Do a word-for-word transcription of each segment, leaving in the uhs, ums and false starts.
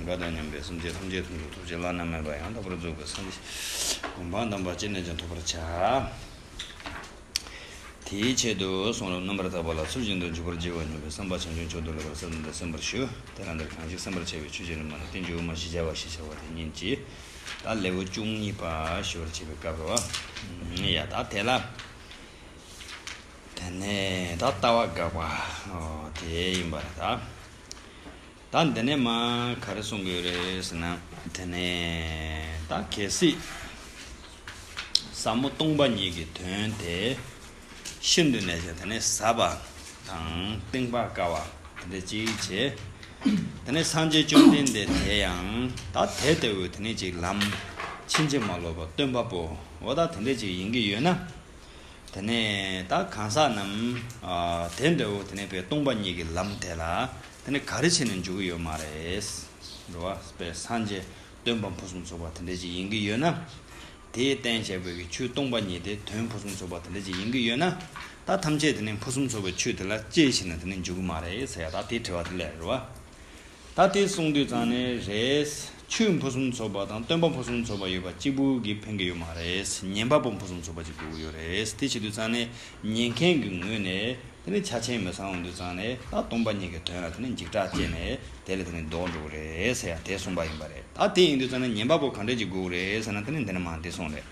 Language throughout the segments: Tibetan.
དགའ་དང་མཉམ་པའི་སེམས་ཅན་ཐམས་ཅད་ཐམས་ཅད་ཐོབ་བྱ་བླ་ན་མེད་པ་ཡང་དག་པར་རྫོགས་པའི་སངས་རྒྱས་གོ་འཕང་དམ་པ་ཅི་ནས་ཀྱང་ཐོབ་པར་བྱ། དེའི་ཆེད་དུ་གསུང་རབ་རྣམ་པར་དག་པ་ལ་ཚུལ་བཞིན་དུ་འཇུག་པར་བགྱིའོ་སྙམ་པའི་བསམ་པ་བྱང་ཆུབ་མཆོག་ཏུ་ལེགས་པར་གསལ་བཏབ་སྟེ་གསན་པར་ཞུ། དེ་ལ་འདིར་གང་ཞིག་གསན་པར་བྱ་བའི་ཆོས་ཀྱི་རིམ་པ་ནི་བསྟན་བཅོས་དབུ་མ་བཞི་བརྒྱ་པ་ཞེས་བྱ་བ་དེ་ཉིད་ཀྱི་ད་ལེའུ་བཅུ་གཉིས་པ་ཞུ་བར་བྱེད་པའི་སྐབས་རེད་བ། ཡ་ད་དེ་ལ། དེ་ནས་ད་ལྟ་བ་དགག་པ་དེ་ཡིན་པ་རེད་ད། ད་འདི་ནས་མ་ག་རེ་གསུང་གི་ཡོད་རེད་ཟེར་ན། དེ་ནས་ད་གལ་སྲིད་ཟབ་མོ་སྟོང་པ་ཉིད་ཀྱི་དོན་དེ་ཤིན་ཏུ་ནས་ཀྱང་དེ་ནས་ཟབ་པ་དང་གཏིང་དཔག་དཀའ་བ་དེ་འདྲ་ཅིག་བྱས། དེ་ནས་སངས་རྒྱས་བཅོམ་ལྡན་འདས་དེ་ཡང་ད་དེ་ལྟ་བུའི་དེ་ནས་ཅིག་ལམ་ཕྱིན་ཅི་མ་ལོག་པ་སྟོན་པ་པོ་འོ་ད་དེ་འདྲ་ཅིག་ཡིན་གྱི་ཡོད་ན། དེ་ནས་ད་གང་ཟག་རྣམས་ཨ་དེ་འདྲ་བོ་དེ་ནས་པའི་སྟོང་པ་ཉིད་ཀྱི་ལམ་དེ་ལ་དེ་ནས་ག་རེ་བྱས་ནས་འཇུག་གི་ཡོད་མ་རེད། རེད་བ། པའི་སངས་རྒྱས་སྟོན་པ་ཕུན་སུམ་ཚོགས་པ་དེ་འདྲ་ཅིག་ཡིན་གྱི་ཡོད་ན། དེས་བསྟན་བྱས་པའི་གི་ཆོས་སྟོང་པ་ཉིད་དེ་དོན་ཕུན་སུམ་ཚོགས་པ་དེ་འདྲ་ཅིག་ཡིན་གྱི་ཡོད་ན། ད་ཐམས་ཅད་དེ་ནས་ཕུན་སུམ་ཚོགས་པའི་ཆོས་དེ་ལ་ཅི་བྱས་ནས་དེ་ནས་འཇུག་གི་མ་རེད་ཟེར་ཡ་ད་དེ་དྲི་བ་དེ་ལས་རེད་བ། ད་དེ་གསུངས་དུས་ཙང་ནས་རེད། ཆོས་ཕུན་སུམ་ཚོགས་པ་དང་སྟོན་པ་ཕུན་སུམ་ཚོགས་པ་ཡོད་པ་གཅིག་པུ་གིས་ཕན་གྱི་ཡོད་མ་རེད། ཉན་པ་པོ་ཕུན་སུམ་ཚོགས་པ་ཅིག་དགོས་ཀྱི་ཡོད་རེད། དེ་བྱེད་དུས་ཙང་ནས་ཉན་མཁན་གྱི་ངོས་ནས་དེ་ནི་ཆ་ཆེན་མི་ཚང་ཡོང་དུས་ཙང་ནས་ད་སྟོང་པ་ཉིད་ཀྱི་དོན་ལ་དེ་ནི་འཇིགས་སྐྲག་སྐྱེས་ནས་དེ་ལས་དེ་ནི་ལྡོག་འགྲོ་གི་རེད་ཟེར་ཡ་དེ་གསུངས་པ་ཡིན་པ་རེད། ད་དེ་ཡིན་དུས་ཙང་ནས་ཉན་པ་པོ་ག་འདྲས་ཅིག་དགོས་ཀྱི་རེད་ཟེར་ན་དེ་ནི་འདི་ནི་མ་འདི་གསུངས་རེད།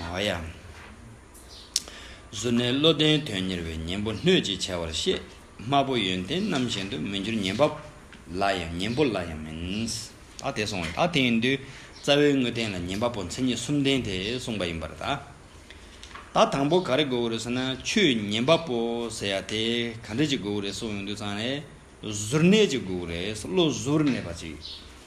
འོ་ཡ། གཟུར་གནས་བློ་ལྡན་དོན་གཉེར་བས། གཉེན་པོ་སྣོད་ཅེས་བྱ་བར་བཤད། སྨྲ་བོ་ཡོན་ཏན་རྣམ་བཞིན་དུ། མི་འགྱུར་ཉན་པ་ལ་ཡང་གཉེན་པོ་ལ་ཡང་མིན། ད་དེ་གསུངས། ད་དེ་ཡིན་དུས་རྩ་བའི་དངོས་བསྟན་ལ་ཉན་པ་པོ་མཚན་ཉིད་གསུམ་ལྡན་དེ་གསུངས་པ་ཡིན་པར་ད། ད་དང་པོ་ག་རེ་དགོས་ཀྱི་རེད་ཟེར་ན། ཆོས་ཉན་པ་པོ་ཟེར་ཡ་དེ་ག་འདྲ་ཅིག་དགོས་ཀྱི་རེད་གསུངས་ཡོང་དུས་ཙང་ནས། གཟུར་གནས་ཅིག་དགོས་རེད། བློ་གཟུར་གནས་པ་ཅིག་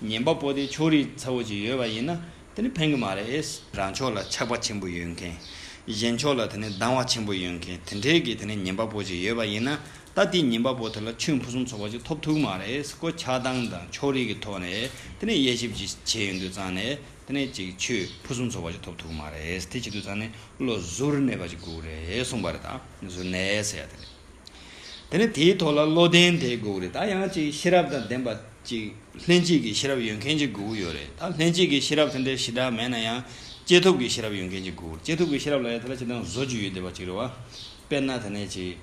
ཉན་པ་པོ་དེ་ཕྱོགས་རིས་ཚ་བོ་ཅིག་ཡོད་པ་ཡིན་ན་དེ་ནི་ཕན་གི་མ་རེད། རང་ཕྱོགས་ལ་ཆགས་པ་ཆེན་པོ་ཡོད་མཁན། གཞན་ཕྱོགས་ལ་དེ་ནི་སྡང་བ་ཆེན་པོ་ཡོད་མཁན་དེ་འདྲའི་གི་དེ་ནི་ཉན་པ་པོ་ཅིག་ཡོད་པ་ཡིན་ན་ད་དེའི་ཉན་པ་པོ་དེ་ལ་ཆོས་ཕུན་སུམ་ཚོགས་པ་ཅིག་ཐོབ་ཐུབ་མ་རེད། ཁོ་ཆགས་སྡང་དང་ཕྱོགས་རིས་ཀྱི་ཐོག་ནས་དེ་ནི་དབྱེ་ཞིབ་ཅིག་བྱས་ཡོང་དུས་ཙང་ནས་དེ་ནི་ཅིག་ཆོས་ཕུན་སུམ་ཚོགས་པ་ཅིག་ཐོབ་ཐུབ་མ་རེད། དེ་བྱེད་དུས་ཙང་ནས་བློ་གཟུར་གནས་པ་ཅིག་དགོས་རེད་གསུངས་པ་རེད། ད་གཟུར་གནས་ཟེར་ཡ་དེ་རེད། དེ་ནས་དེའི་ཐོག་ལ་བློ་ལྡན་དེ་དགོས་རེད། ད་ཡང་ཅིག་ཤེས་རབ་དང་ལྡན་པ་ཅིག་ལྷན་སྐྱེས་ཀྱི་ཤེས་རབ་ཡོད་མཁན་ཅིག་དགོས་ཀྱི་ཡོད་རེད། ད་ལྷན་སྐྱེས་ཀྱི་ཤེས་རབ་དེ་འདྲའི་ཞེ་དྲག་མེད་ན་ཡང་སྐྱེས་ཐོབ་ཀྱི་ཤེས་རབ་ཡོད་མཁན་ཅིག་དགོས་རེད། སྐྱེས་ཐོབ་ཀྱི་ཤེས་རབ་ལ་ཡང་དེ་ལ་ཅི་དང་བཟོ་རྒྱུ་ཡོད་བསྡད་པ་ཅིག་རེད་བ། དཔེར་ན་དེ་ནས་ཅིག་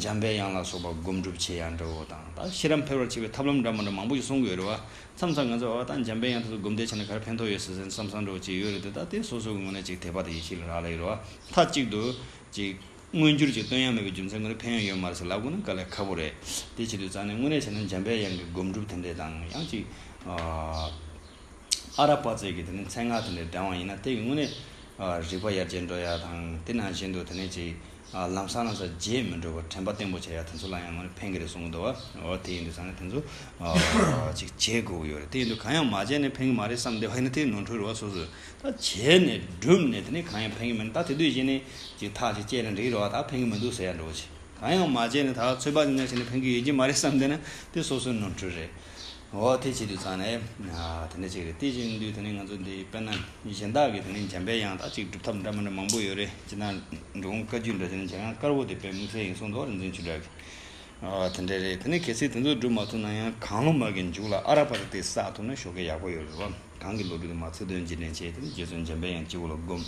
འཇམ་པའི་དབྱངས་ལ་སོགས་པ་སྒོམ་སྒྲུབ་བྱེད་ཡ་འདྲ་བོ་དང་ད་ཤེས་རབ་འཕེལ་བར་བྱེད་པའི་ཐབས་ལམ་འདྲ་མི་འདྲ་མང་པོ་ཞིག་གསུང་གི་ཡོད་རེད་བ། མཚམས་མཚམས་ང་ཚོ་ཨ་ད་འཇམ་པའི་དབྱངས་དེ་ཚོ་སྒོམ་བཟླས་བྱས་ན་ག་རེ་ཕན་ཐོགས་ཡོད་ཟེར་ཟེར་བསམ་བསམ་འདྲ་བོ་ཅིག་ཡོད་རེད་དེ། ད་དེ་སོ་སོའི་ངོས་ནས་ཅིག་དད་པ་དང་ཡིད་ཆེས་ལ་རག་ལས་ཡོད་རེད་བ། མཐའ་གཅིག་ཏུ་ཅིག་མངོན་གྱུར་གྱི་སྟོན་ཡ་མེད་པའི་རྒྱུ་མཚན་ཁོ་ནས་ཕན་ཡོན་ཡོད་མ་རེད་ཟེར་ལབ་དགོས་ན་དཀའ་ལས་ཁག་པོ་རེད། དེ་བྱེད་དུས་ཙང་ནས་དངོས་གནས་བྱས་ན་འཇམ་པའི་དབྱངས་ཀྱི་སྒོམ་སྒྲུབ་དེ་འདྲས་དང་ཡང་ཅིག་ཨ་ར་པ་ཙའི་གི་དེ་ནས་མཚན་སྔགས་དེ་འདྲས་བགྲང་བ་ཡིན་ན་དེ་གི་དངོས་གནས་ཨ་རིག་པ་ཡར་རྒྱས་འགྲོ་ཡ་དང་དེ་ནང་བཞིན་དུ་དེ་ནས་ཅིག་ཨ་ལམ་སང་ལམ་སང་བརྗེད་མི་འགྲོ་བར་དྲན་པ་བརྟན་པོ་བྱེད་ཡ་དེ་ཚོ་ལ་ཡང་དངོས་གནས་ཕན་གི་རེད་གསུང་གི་འདུག་བ། འོ་དེ་ཡིན་དུས་ཙང་ནས་དེ་ཚོ་ཨ་ཅིག་བྱེད་དགོས་ཀྱི་ཡོད་རེད། དེ་ཡིན་དུས་གང་ཡང་མ་བྱས་ནས་ཕན་གི་མ་རེད་བསམ་བསྡད་པ་ཡིན་ན་དེ་ནོར་འཁྲུལ་རེད་བ། སོ་སོས་ད་བྱས་ནས་བསྒྲུབས་ནས་དེ་ནས་གང་ཡང་ཕན་གི་མེད་ན་ད་དེ་དུས་གཞི་ནས་ཅིག་ཐག་ཅིག་བཅད་ན་འགྲིག་རེད་བ། ད་ཕན་གི་མི་འདུག་ཟེར་ཡ་འགྲོ་བ་ཅིག་གང་ཡང་མ་བྱས་ནས་ད་ཚོད་དཔག་ཅིག་ཉར་བྱས་ནས་ཕན་གི་ཡོད་ཀྱི་མ་རེད་བསམ་བསྡད་ན་དེ་སོ་སོའི་ནོར་འཁྲུལ་རེད། འོ་དེ་བྱེད་དུས་ཙང་ནས་ཨ་དེ་འདྲ་ཅིག་རེད། དེ་བཞིན་དུ་དེ་ནས་ང་ཚོ་འདི་དཔེར་ན་གཞན་དག་གི་དེ་ནས་འཇམ་པའི་དབྱངས་ད་ཅིག་སྒྲུབ་ཐབས་འདྲ་མི་འདྲ་མང་པོ་ཡོད་རེད། སྤྱིར་ན་འབྲི་གུང་བཀའ་བརྒྱུད་འདྲ་བྱས་ན་འཇམ་དབྱངས་དཀར་པོ་དེ་དཔེ་དམིགས་བསལ་ཡིན་གསུངས་འདུག་རིག་འཛིན་ཆོས་གྲགས་ཀྱིས། ཨ་དེ་འདྲ་རེད། དེ་ནས་གལ་སྲིད་དེ་ཚོ་སྒྲུབ་མ་ཐུབ་ན་ཡང་གང་བློ་མ་གི་མཇུག་ལ་ཨ་ར་པ་ཙ་དེ་བསགས་ཐུབ་ན་ཞོགས་ཀས་ཡག་པོ་ཡོད་རེད་བ། གང་གི་བློ་གྲོས་དེ་མ་ཚིག་དོན་རྗེས་དྲན་བྱས་དེ་ནས་རྗེ་བཙུན་འཇམ་པའི་དབྱངས་སྤྱི་བོ་ལ་བསྒོམ།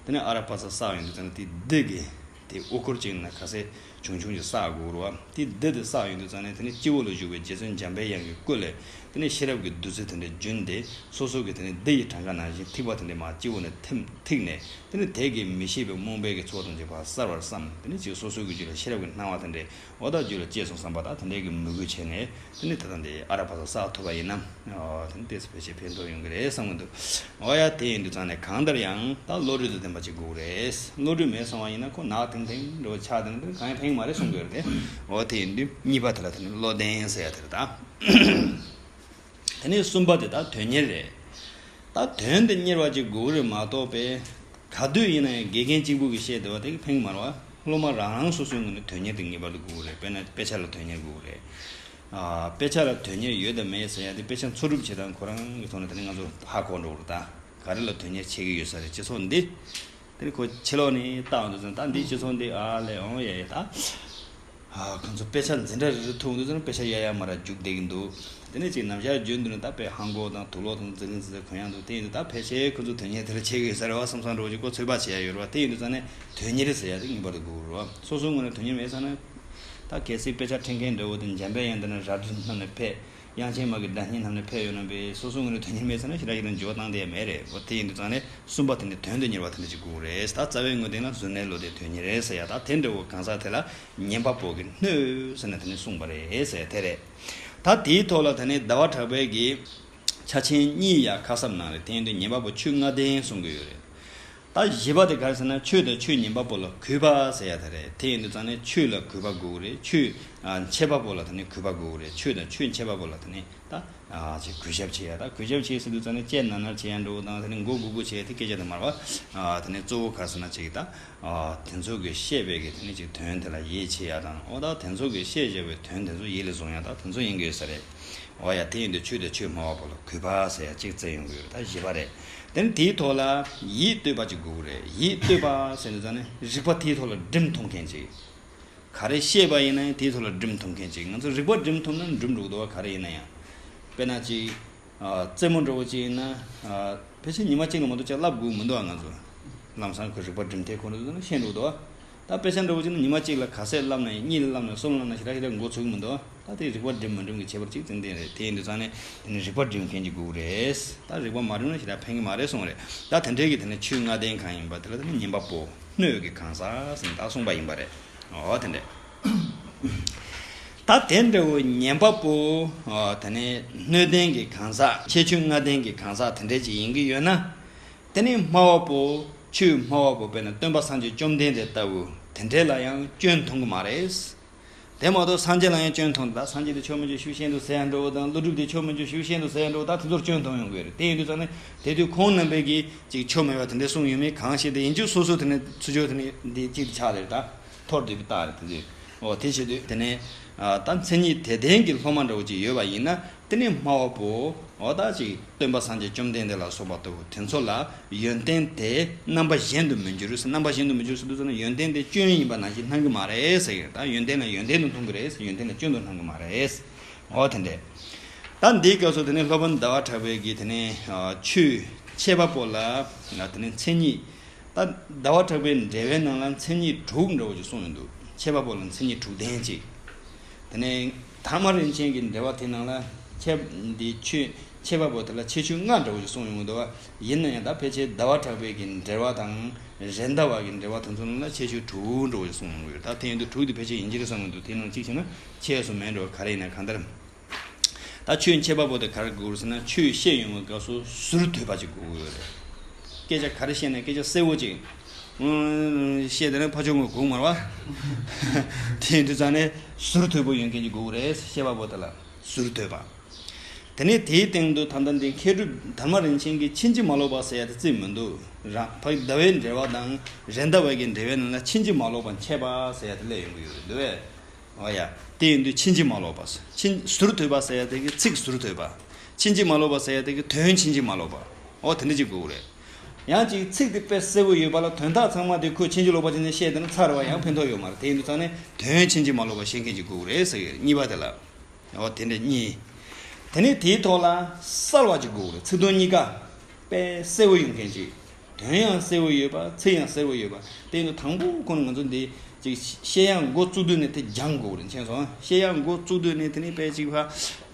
དེ་ནས་ཨ་ར་པ་ཙ་བསགས་ཡོང་དུས་ཙང་ནས་དེ་བདུད་ཀྱི་དེ་དབུ་སྐོར་གཅིག་ན་ཁ་ཟས་ཆུང་ཆུང་ཅིག་བསགས་དགོས་རེད་བ། དེ་བདུད་དེ་བསགས་ཡོང་དུས་ཙང་ནས་དེ་ནས་སྤྱི་བོ་ལ་བཞུགས་པའི་རྗེ་བཙུན་འཇམ་པའི་དབྱངས་ཀྱི་སྐུ་ལས་དེ་ནས་ཤེས་རབ་ཀྱི་བདུད་རྩི་དེ་འདྲ་རྒྱུན་དེ་སོ་སོ་གི་དེ་ནས་བདུད་ཡི་གྲངས་ཀ་ནང་བཞིན་ཐིགས་པ་དེ་འདྲ་མར་སྤྱི་བོ་ནས་ཐིམ་ཐིགས་ནས་དེ་ནས་དེ་གི་མི་ཤེས་པའི་རྨོངས་པའི་གི་ཚོགས་དང་བཅས་པ་གསལ་བར་བསམ། དེ་ནས་ཅིག་སོ་སོ་གི་རྒྱུད་ལ་ཤེས་རབ་ཀྱི་སྣང་བ་དེ་འདྲ་འོ་ད་རྒྱུད་ལ་སྐྱེས་སོང་བསམ་པ་དང་དེ་འདྲའི་གི་མོས་གུས་བྱས་ནས་དེ་ནས་ད་ལྟ་འདི་ཨ་ར་པ་ཙ་བསགས་ཐུབ་པ་ཡིན་ན། ཨོ་དེ་ནས་ཏོག་ཙམ་ཕལ་ཆེར་ཕན་ཐོགས་ཡོང་གི་རེད་བསམ་གི་འདུག་ཨོ་ཡ་དེ་ཡིན་དུས་ཙང་ནས་གང་ལྟར་ཡང་ད་བློ་གྲོས་དང་ལྡན་པ་ཅིག་དགོས་རེད། བློ་གྲོས་མེད་སོང་བ་ཡིན་ན་ཁོ་ནག་ཐིང་ཐིང་འགྲོ་ཆགས་ཐིང་ཐིང་གང་ཡང་ཕན་གི་མ་རེད་གསུང་གི་ཡོད་རེད། ཨོ་དེ་ཡིན་དུས་གཉིས་པ་དེ་ལ་དེ་ནས་བློ་ལྡན་ཟེར་ཡ་དེ་རེད་ད། དེ་ནས་གསུམ་པ་དེ་ད་དོན་གཉེར་རེད། ད་དོན་དེ་གཉེར་བ་ཅིག་དགོས་རེད་མ་གཏོགས་པས་ག་དུས་ཡིན་ན་ཡང་དགེ་རྒན་གཅིག་པུ་གིས་བཤད་བསྡད་པ་དེ་གིས་ཕན་གི་མ་རེད་བ། སློབ་མ་རང་རང་སོ་སོའི་ངོས་ནས་དོན་གཉེར་དེ་ངེས་པར་དུ་དགོས་རེད། དཔེར་ན་དཔེ་ཆ་ལ་དོན་གཉེར་དགོས་རེད། ཨ་དཔེ་ཆ་ལ་དོན་གཉེར་ཡོད་དམ་མེད་ཟེར་ཡ་དེ་དཔེ་ཆ་འཚོལ་སྒྲུབ་བྱེད་སྟངས་ཁོ་རང་གི་ཐོག་ནས་དེ་ནས་ང་ཚོ་ཧ་གོ་འགྲོ་གི་རེད་ད། ག་རེ་ལ་དོན་གཉེར་བྱེད་ཀྱི་ཡོད་ས་རེད། སྤྱི་ཚོགས་འདི་དེ་ནས་ཁོ་ཕྱི་ལོགས་ནས་བལྟ་འོང་དུས་ཙང་ད་འདིའི་སྤྱི་ཚོགས་འདི་ཨ་ལས་འོང་ཡ་ཡ་ད། ཨ། ཁོང་ཚོ་དཔེ་ཆ་འཛིན་གྲྭ་རེ་རེ་ཐུག་འདུག་ཟེར་ན་དཔེ་ཆ་གཡར་གཡར་མར་རྒྱུགས་བསྡད་ཀྱི་འདུག་དེ་ནས་ཅིག་ནམ་ཞག་རྒྱུན་དུ་ནི་ད་དཔེ་ཧང་གོ་དང་དུག་ལོག་དང་ཟི་ལིང་ཟི་ཟི་གོན་ཡག་འདུག་དེ་ཡིན་དུས་ད་ཕལ་ཆེར་ཁོང་ཚོ་དོན་གཉེར་དེ་ལ་ཆེ་གི་ཟེར་བ་བསམ་བསམ་འདྲ་བོ་ཅིག་ཁོ་ཚོད་དཔག་བྱེད་ཡག་ཡོད་རེད་བ། དེ་ཡིན་དུས་ཙང་ནས་དོན་གཉེར་ཟེར་ཡག་དེ་ངེས་པར་དུ་དགོས་རེད་བ། སོ་སོའི་ངོས་ནས་དོན་གཉེར་མེད་ཙང་ན། ད་གལ་སྲིད་དཔེ་ཆ་ཁྲིད་མཁན་འདྲ་བོ་དང་འཇམ་དཔལ་དབྱངས་དང་ན་རྭ་སྒྲེང་རྣམས་ནས་ཕེབས། དབྱངས་ཅན་མ་གི་སྒྲ་སྙན་རྣམས་ནས་ཕེབས་ཡོད་ན་བས་སོ་སོའི་ངོས་ནས་དོན་གཉེར་མེད་ཙང་ན་ཞེ་དྲག་ཞེ་དྲག་འགྱུར་བ་བཏང་བསྡད་ཡག་མེད་རེད་བ། དེ་ཡིན་དུས་ཙང་ནས་གསུམ་པ་དེ་ནི་དོན་དུ་གཉེར་བ་དེ་འདྲ་ཅིག་དགོས་རེད། ད་རྩ་བའི་ངོས་དེ་ན་གཟུར་གནས་བློ་ལྡན་དོན་གཉེར་རེད་ཟེར་ཡག་ད་དེ་འདྲ་བོ་གང་ཟག་དེ་ལ་ཉན་པ་པོ་གི་སྣོད་ཟེར་ནས་དེ་ནི་གསུངས་པ་རེད་ཟེར་དེ་རེད། ད་དེའི་ཐོག་ལ་དེ་ནི་ཟླ་བ་གྲགས་པའི་གི་ཆ་ཆེན་གཉིས་ཡང་ཁ་གསབ་གནང་རེད། དེ་ཡིན་དུས་ཉན་པ་པོ་ཆོས་ལྔ་ལྡན་གསུང་གི་ཡོད་རེད། ད་བཞི་པ་དེ་ག་རེ་ཟེར་ན་ཆོས་དང་ཆོས་ཉན་པ་པོ་ལ་གུས་པ་ཟེར་ཡག་དེ་རེད། དེ་ཡིན་དུས་ཙང་ནས་ཆོས་ལ་གུས་པ་དགོས་ཀྱི་རེད། ཆོས་ཨ་འཆད་པ་པོ་ལ་དེ་ནི་གུས་པ་དགོས་ཀྱི་རེད། ཆོས་དང་ཆོས་འཆད་པ་པོ་ལ་དེ་ནི་ད་ཨ་ཅིག་གུས་ཞབས་བྱེད་ཡག་ད་གུས་ཞབས་བྱེད་ཟེར་དུས་ཙང་ནས་ལྕེ་ན་ན་བྱེད་ཡག་འགྲོ་བ་དང་དེ་ནི་མགོ་སྒུར་སྒུར་བྱེད་ཡག་དེ་སྐད་ཆ་དེ་མ་རེད་བ། ཨ་དེ་ནི་གཙོ་བོ་ག་རེ་ཟེར་ན་ཅིག་ད་ཨ་དེ་ཚོ་གིས་བཤད་པའི་གི་དེ་ནི་ཅིག་དོན་དེ་ལ་ཡིད་ཆེས་ཡག་དང་། འོ་ད་དེ་ཚོ་གིས་བཤད་བཞག་པའི་དོན་དེ་ཚོ་ཡིད་ལ་བཟུང་ཡག་ད་དེ་ཚོ་ཡིན་དགོས་ས་རེད། འོ་ཡ། དེ་ཡིན་དུས་ཆོས་དང་ཆོས་སྨྲ་བ་པོ་ལ་གུས་པ་ཟེར་ཡག་གཅིག་བརྩི་ཡོང་གི་ཡོད་རེད། ད་བཞི་པ་རེད། དེ་ནི་དེའི་ཐོག་ལ་ཡིད་གཏོད་པ་ཅིག་དགོས་ཀྱི་རེད། ཡིད་གཏོད་པ་ཟེར་དུས་ཙང་ནས་རིག་པ་དེའི་ཐོག་ལ་སྒྲིམ་ཐུབ་མཁན་ཅིག་ག་རེ་བཤད་པ་ཡིན་ན་ཡང་དེའི་ཐོག་ལ་སྒྲིམ་ཐུབ་མཁན་ཅིག་ང་ཚོ་རིག་པ་སྒྲིམ་ཐུབ་ན་སྒྲིམ་འགྲོ་གི་འདུག་བ། ག་རེ་ཡིན་ན་ཡང་། དཔེར་ན་ཅིག་ཨ། རྩེད་མོ་འདྲ་བོ་ཅིག་ཡིན་ན། ཨ། ཕལ་ཆེར་ཉི་མ་གཅིག་ལ་མ་གཏོགས་ཅིག་བསླབ་དགོས་མི་འདུག་ཨ། ང་ཚོ་ལམ་སང་ཁོ་རིག་པ་སྒྲིམ་ཐེབས་ཁོ་རང་ཚོ་ནི་ཤེས་འགྲོ་འདུག་ཨ། ད་དཔེ་ཆ་འདྲ་བོ་ཅིག་ནི་ཉི་མ་གཅིག་ལ་ག་ཚད་བསླབ་ན་ཡང་། གཉིས་ལ་བསླབ་ན་ཡང་། གསུམ་ལ་བསླབ་ན་ཞེ་དྲག་ཞེ་དྲག་འགོ་ཚུགས་ཀྱི་མི་འདུག་ཨ། ད་དེ་རིག་པ་སྒྲིམ་མ་སྒྲིམ་གྱི་ཁྱད་པར་གཅིག་ཙམ་ལྡན་རེད། དེ་ཡིན་དུས་ཙང་ནས་དེ་ནི་རིག་པ་སྒྲིམ་མཁན་གྱི་དགོས་རེད། ད་རིག་པ་མ་སྒྲིམ་ན་ཞེ་དྲག་ཕན་གྱི་མ་རེད་གསུངས་རེད། ད་དེ་འདྲའི་གི་དེ་ནི་ཆོས་ལྔ་ལྡན་གང་ཡིན་པ་དེ་ལ་དེ་ནི་ཉན་པ་པོ་སྣོད་ཀྱི་གང་ཟག་ཟེར་ནས་ད་གསུངས་པ་ཡིན་པ་རེད། འོ་དེ་འདྲ། ད་དེ་འདྲ་བོ་ཉན་པ་པོ། ཨ། དེ་ནས་སྣོད་ལྡན་གྱི་གང་ཟག་ཁྱད་ཆོས་ལྔ་ལྡན་གྱི་གང་ཟག་དེ་འདྲ་ཅིག་ཡིན་གྱི་ཡོད་ན། དེ་ནས་སྨྲ་བ་པོ། ཆོས་སྨྲ་བ་པོ་དཔེར་ན་སྟོན་པ་སངས་རྒྱས་བཅོམ་ལྡན་འདས་ལྟ་བུ་དེ་འདྲ་ལ་ཡང་སྐྱོན་མཐོང་གི་མ་རེད། དེ་མ་གཏོགས་སངས་རྒྱས་ལ་ཡང་སྐྱོན་མཐོང་། ད་སངས་རྒྱས་དེ་ཆོས་མི་འབྱུང་ཞེས་བཤད་འདུག་ཟེར་ཡང་འགྲོ་བ་དང་། ཀླུ་སྒྲུབ་དེ་ཆོས་མི་འབྱུང་ཞེས་བཤད་འདུག་ཟེར་ཡང་འགྲོ་བ། ད་དེ་ཚོར་སྐྱོན་མཐོང་ཡོང་གི་རེད། དེ་ཡིན་དུས་ཙང་ནས་དེ་དུས་ཁོང་རྣམ་པས་ཀྱིས་ཅིག་ཆོས་མེད་པ་དེ་འདྲ་གསུངས་ཡོད་མེད་གང་ཤེས། དེ་ཡིན་དུས་སོ་སོ་དེ་ནས་ཚུར་ཕྱོགས་དེ་ནས་འདི་གཅིག་ཏུ་ཆགས་རེད། ད་ཐོར་འདུག་པའི་རྟགས་རེད་དེ་དུས། འོ་དེ་བྱེད་དུས་དེ་ནས་ཨ། ད་མཚན་ཉིད་དེ་ལྡན་གྱི་སློབ་མ་འདྲ་བོ་ཅིག་ཡོད་པ་ཡིན་ན། དེ་ནས་སྨྲ་བ་པོ། འོ་ད་ཅིག་སྟོན་པ་སངས་རྒྱས་བཅོམ་ལྡན་འདས་ལ་སོགས་པ་ལྟ་བུ་དེ་ཚོ་ལ་ཡོན་ཏན་དེ་རྣམ་པ་གཞན་དུ་མི་འགྱུར་ཟེར། རྣམ་པ་གཞན་དུ་མི་འགྱུར་ཟེར་དུས་ཙམ་ན་ཡོན་ཏན་དེ་སྐྱོན་ཡིན་པ་ནང་བཞིན་སྣང་གི་མ་རེད་ཟེར་གི་རེད། ད་ཡོན་ཏན་ལ་ཡོན་ཏན་དུ་མཐོང་གི་རེད། ཡོན་ཏན་ལ་སྐྱོན་དུ་སྣང་གི་མ་རེད། འོ་དེ་འདྲ། ད་འདིའི་སྐབས་སུ་དེ་ནས་སློབ་དཔོན་ཟླ་བ་གྲགས་པས་ཀྱིས་དེ་ནས་ཨ། ཆོས་འཆད་པ་པོ་ལ་དེ་ནས་མཚན་ཉིད། ད་ཟླ་བ་གྲགས་པའི་འགྲེལ་པའི་ནང་ལ་མཚན་ཉིད་དྲུག་འདྲ་བོ་ཅིག་གསུངས་ཡོང་འདུག་འཆད་པ་པོ་ལ་མཚན་ཉིད་དྲུག་ལྡན་ཅིག་དེ་ནས་དྷརྨ་རིན་ཆེན་གྱི་འགྲེལ་པ་དེ་ནང་ལ་འཆད། འདི་ཆོས་འཆད་པ་པོ་དེ་ལ་ཁྱད་ཆོས་ལྔ་འདྲ་བོ་ཅིག་གསུངས་ཡོང་གི་འདུག་བ། ཡིན་ན་ཡང་ད་ཕལ་ཆེར་ཟླ་བ་གྲགས་པའི་གི་འགྲེལ་པ་དང་། རེད་མདའ་བ་གི་འགྲེལ་པ་དེ་ཚོ་ནང་ལ་ཁྱད་ཆོས་དྲུག་འདྲ་བོ་ཅིག་གསུངས་ཡོང་གི་ཡོད། ད་དེ་ཡིན་དུས་དྲུག་དེ་ཕལ་ཆེར་ཡིན་གྱི་རེད་བསམ་གྱི་འདུག་དེ་ནང་གཅིག་བྱས་ན་ཁྱད་སུ་མེད་འགྲོ་ག་རེ་ཡིན་ན་གང་ལྟར། ད་ཆོས་འཆད་པ་པོ་དེ་ག་རེ་དགོས་རེད་ཟེར་ན། ཆོས་བཤད་ཡོང་བའི་སྐབས་སུ་ཟུར་ཐོད་པ་ཅིག་དགོས་ཀྱི་ཡོད་རེད། སྐད་ཆ་ག་རེ་བཤད་ན་སྐད་ཆ་གསལ་བོ་ཅིག་ཨུམ། བཤད་དེ་ནས་ཕར་ཕྱོགས་ངོས་སྒུག་མ་རེད་བ། དེ་ཡིན་དུས་ཙང་ནས་ཟུར་ཐོད་པོ་ཡོད་མཁན་ཅིག་དགོས་ཀྱི་རེད། འཆད་པ་པོ་དེ་ལ་ཟུར་ཐོད་པ། དེ་ནས་དེའི་སྟེང་དུ་ད་ལྟ་འདི་མཁས་གྲུབ་དྷརྨ་རིན་ཆེན་གྱིས་ཕྱིན་ཅི་མ་ལོག་པ་ཟེར་ཡ་དེ་བརྩིས་མི་འདུག་རང་ཕ་གི་ཟླ་བའི་འགྲེལ་པ་དང་རེད་མདའ་བ་གི་འགྲེལ་པའི་ནང་ལ་ཕྱིན་ཅི་མ་ལོག་པ་འཆད་པ་ཟེར་ཡ་དེ་སླེབས་ཡོང་གི་ཡོད་རེད་འདུག་བས། འོ་ཡ། དེ་ཡིན་དུས་ཕྱིན་ཅི་མ་ལོག་པ། ཕྱིན། ཟུར་ཐོད་པ་ཟེར་ཡ་དེ་གི་ཚིག་ཟུར་ཐོད་པ། ཕྱིན་ཅི་མ་ལོག་པ་ཟེར་ཡ་དེ་གི་དོན་ཕྱིན་ཅི་མ་ལོག་པ། འོ་དེ་འདྲ་ཅིག་དགོས་ཀྱི་རེད། ཡང་ཅིག་ཚིག་དེ་དཔེ་གསལ་བོ་ཡོད་པ་ལ་དོན་དག་ཚང་མ་དེ་ཁོས་ཕྱིན་ཅི་ལོག་པ་བྱས་ནས་བཤད་བསྡད་ན་ཚར་བ་ཡང་ཕན་ཐོགས་ཡོད་མ་རེད། དེ་ཡིན་དུས་ཙང་ནས་དོན་ཕྱིན་ཅི་མ་ལོག་པ་ཤེས་མཁན་ཅིག་དགོས་ཀྱི་རེད་ཟེར་གི་རེད། གཉིས་པ་དེ་ལ། འོ་དེ་འདྲ་གཉིས། དེ་ནས་དེའི་ཐོག་ལ་གསལ་བ་ཅིག་དགོས་ཀྱི་རེད། ཚིག་དོན་གཉིས་ཀ་དཔེ་གསལ་བོ་ཡོད་མཁན་ཅིག་དོན་ཡང་གསལ་བོ་ཡོད་པ། ཚིག་ཡང་གསལ་བོ་ཡོད་པ། དེ་ཡིན་དུས་དང་པོ་ཁོ་ན་ང་ཚོ་འདི་ཅིག་བཤད་ཡག་འགོ་བཙུགས་དུས་ནས་དེ་སྦྱང་དགོས་རེད། མཁྱེན་སོང་། བཤད་ཡག་འགོ་བཙུགས་དུས་ནས་དེ་ནས་དཔེ་ཅིག་ཕ་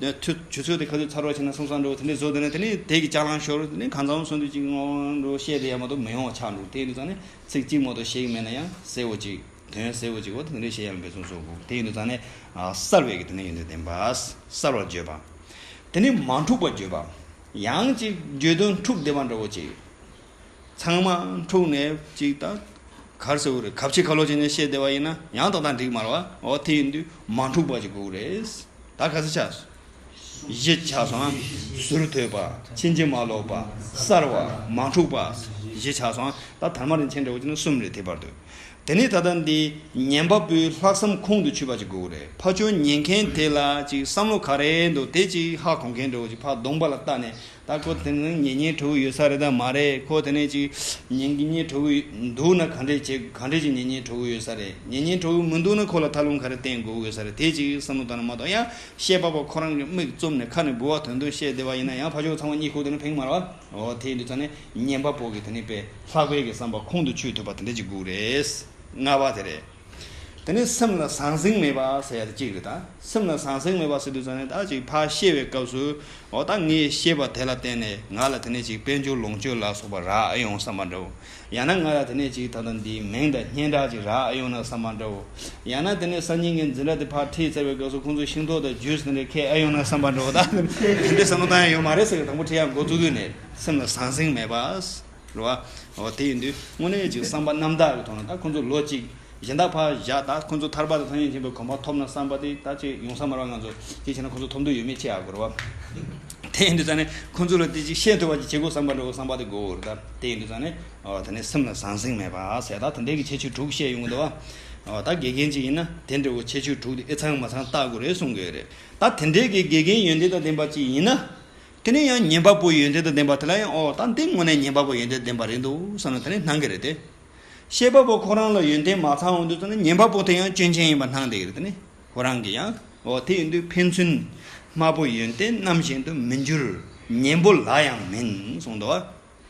དུས་ཆུ་ཚོད་དེ་ག་དུས་ཚར་བ་བྱས་ན་སོང་ས་འགྲོ། དེ་འདྲས་བཟོ་དུས་ནས་དེ་ནས་དེ་གི་ལྕགས་ལང་ཤོར། དེ་ནས་གང་ཚང་སོང་དུས་ཅིག་ངོ་འགྲོ་བཤད་དེ་ཡག་མ་གཏོགས་མི་ཡོང་བ་ཆགས་འགྲོ། དེ་ཡིན་དུས་ཙང་ནས་ཚིག་གཅིག་མ་གཏོགས་བཤད་ཀྱི་མེད་ན་ཡང་གསལ་བོ་ཅིག་དོན་གསལ་བོ་ཅིག་འོ་དེ་འདྲས་བཤད་ཡག་འབད་བརྩོན་བཟོ་དགོས། དེ་ཡིན་དུས་ཙང་ནས་ཨ་གསལ་བའི་གི་དེ་ནས་ཡོན་ཏན་ལྡན་པ། གསལ་བར་བརྗོད་པ། དེ་ནས་མ་འཁྲུགས་པར་བརྗོད་པ། ཡང་ཅིག་བརྗོད་དོན་འཁྲུགས་བསྡད་པ་འདྲ་བོ་ཅིག་ཚང་མ་འཁྲུགས་ནས་ཅིག་ད་ག་རེ་ཟེར་དགོས་རེད། གབ་ཆེ་ཁ་ལོ་བྱས་ནས་བཤད་བསྡད་པ་ཡིན་ན་ཡང་ཏག་ཏག་འགྲིག་མ་རེད་བ། འོ་དེ་ཡིན་དུས་མ་འཁྲུགས་པ་ཅིག་དགོས་ཀྱི་རེད། ད་ག་ཚོད་ཆགས་སོང་། བཞི་ཆགས་སོང་ཨ། ཟུར་ཐོད་པ། ཕྱིན་ཅི་མ་ལོག་པ། གསལ་བ། མ་འཁྲུགས་པ། བཞི་ཆགས་སོང་ཨ། ད་དྷརྨ་རིན་ཆེན་འདྲ་བོ་ཅིག་ན་གསུམ་རེད། དེ་བར་དུ། དེ་ནས་ད་ལྟ་འདི་ཉན་པ་པོའི་ལྷག་བསམ་ཁོང་དུ་ཆུད་པ་ཅིག་དགོས་རེད། ཕར་ཕྱོགས་ཉན་མཁན་དེ་ལ་ཅིག་བསམ་བློ་ག་རེ་འདུག་དེ་ཅིག་ཧ་གོ་མཁན་འདྲ་བོ་ཅིག་ཕར་གདོང་པ་ལ་བལྟས་ནས། ད་ཁོ་དེ་ནས་ཉན་སྙིང་བྲོ་གི་ཡོད་ས་རེད་དམ་མ་རེད། ཁོ་དེ་ནས་ཅིག་ཉན་གི་སྙིང་བྲོ་གི་འདུག་ན་ག་འདྲས་བྱེད། ག་འདྲས་ཅིག་ཉན་སྙིང་བྲོ་གི་ཡོད་ས་རེད། ཉན་སྙིང་བྲོ་གི་མི་འདུག་ན་ཁོ་ལ་ཐབས་ལམ་ག་རེ་བསྟེན་དགོས་ཀྱི་ཡོད་ས་རེད། དེ་ཅིག་བསམ་བློ་བཏང་ན་མ་གཏོགས། ཡང་བཤད་པ་པོ་ཁོ་རང་གི་མིག་བཙུམས་ནས་ཁ་ནས་འབུལ་བ་དོན་དུ་བཤད་བསྡད་པ་ཡིན་ན། ཡང་ཕར་ཕྱོགས་ཚང་མ་གཉིད་ཁུག་དེ་ནས་ཕན་གི་མ་རེད་བ། འོ་དེ་ཡིན་དུས་ཙང་ནས་ཉན་པ་པོ་གི་དེ་ནས་པའི་ལྷག་པའི་གི་བསམ་པ་ཁོང་དུ་ཆུད་ཐུབ་པ་དེ་འདྲས་ཅིག་དགོས་རེད། ལྔ་པ་དེ་རེད། དེ་ནས་སེམས་ལ་ཟང་ཟིང་མེད་པ་ཟེར་ཡ་དེ་གཅིག་རེད་ད། སེམས་ལ་ཟང་ཟིང་མེད་པ་ཟེར་དུས་ཙང་ནས་ད་ཅིག་ཕར་བཤད་པའི་སྐབས་སུ། འོ་ད་ངས་བཤད་པ་དེ་ལ་བརྟེན་ནས་ང་ལ་དེ་ནས་ཅིག་དཔལ་འབྱོར་ལོངས་སྤྱོད་ལ་སོགས་པ་རག་ཨེ་ཡོང་བསམ་པ་འདྲ་བོ། ཡང་ན་ང་ལ་དེ་ནས་ཅིག་ད་ལྟ་འདིའི་མིང་དང་སྙན་གྲགས་ཅིག་རག་ཨེ་ཡོང་ན་བསམ་པ་འདྲ་བོ། ཡང་ན་དེ་ནས་སང་ཉིན་ངས་འཛིན་གྲྭ་དེ་ཕར་ཁྲིད་ཚར་བའི་སྐབས་སུ་ཁོང་ཚོས་ཤིང་ཏོག་དང་ཇུས་དེ་འདྲ་ཁྱེར་ཨེ་ཡོང་ན་བསམ་པ་འདྲ་བོ། ད་དེ་འདྲའི་བསམ་བློ་བཏང་ཡ་ཡོད་མ་རེད་ཟེར་གི། དང་པོ་ཁྲིད་ཡ་འགོ་བཙུགས་དུས་ནས་སེམས་ལ་ཟང་ཟིང་མེད་པ། རེད་བ། འོ་དེ་ཡིན་དུས་དངོས་གནས་ཅིག་བསམ་པ་རྣམ་དག་གི་ཐོག་ནས། ད་ཁོང་ཚོ་ལོ་གཅིག་གཞན་དག་ཕར་བཞག་ད་ཁོང་ཚོ་ཐར་པ་དང་ཐམས་ཅད་མཁྱེན་པའི་གོ་འཕང་ཐོབ་ན་བསམ་པ་དེ་ད་ཅིག་ཡོང་ས་མ་རེད་བ། ང་ཚོ་ཅིག་བྱས་ན་ཁོང་ཚོ་ཐོབ་འདོད་ཡོད་མེད་ཅིག་ཨ་དགོས་རེད་བ། དེ་ཡིན་དུས་ཙང་ནས་ཁོང་ཚོ་ལ་དེ་ཅིག་བཤད་ཐུབ་པ་ཅིག་བྱེད་དགོས་བསམ་པ་འདྲ་བོ་བསམ་པ་དེ་དགོས་རེད་ད། དེ་ཡིན་དུས་ཙང་ནས་འོ་དེ་ནས་སེམས་ལ་ཟང་ཟིང་མེད་པ་ཟེར་ད་དེ་འདྲའི་གི་ཁྱད་ཆོས་དྲུག་བཤད་ཡོང་གི་འདུག་བ། འོ་ད་དགེ་རྒན་ཅིག་ཡིན་ན་དེ་འདྲ་བོ་ཁྱད་ཆོས་དྲུག་དེ་ཨེ་ཚང་མ་ཚང་བལྟ་དགོས་རེད་གསུང་གི་ཡོད་རེད། ད་དེ་འདྲའི་གི་དགེ་རྒན་ཡོན་ཏན་དང་ལྡན་པ་ཅིག་ཡིན་ན། དེ་ནས་ཡང་ཉན་པ་པོ་ཡོན་ཏན་དང་ལྡན་པ་དེ་ལ་ཡང་འོ་ད་འདི་དངོས་གནས་ཉན་པ་པོ་ཡོན་ཏན་ལྡན་པ་རེད་འདུག་བསམ་ན་དེ་ནས་སྣང་གི་རེད་དེ། བཤད་པ་པོ་ཁོ་རང་ལ་ཡོན་ཏན་མ་ཚང་འོང་དུས་ཙམ་ན་ཉན་པ་པོ་དེ་ཡང་སྐྱོན་ཅན་ཡིན་པ་སྣང་བསྡད་ཀྱི་རེད་དེ་ནས་ཁོ་རང་གིས་ཡང་། འོ་དེ་ཡིན་དུས་ཕན་ཚུན་སྨྲ་པོ་ཡོན་ཏན་རྣམ་གཞན་དུ་མི་འགྱུར། ཉན་པོ་ལ་ཡང་མིན་གསུངས་འདུག་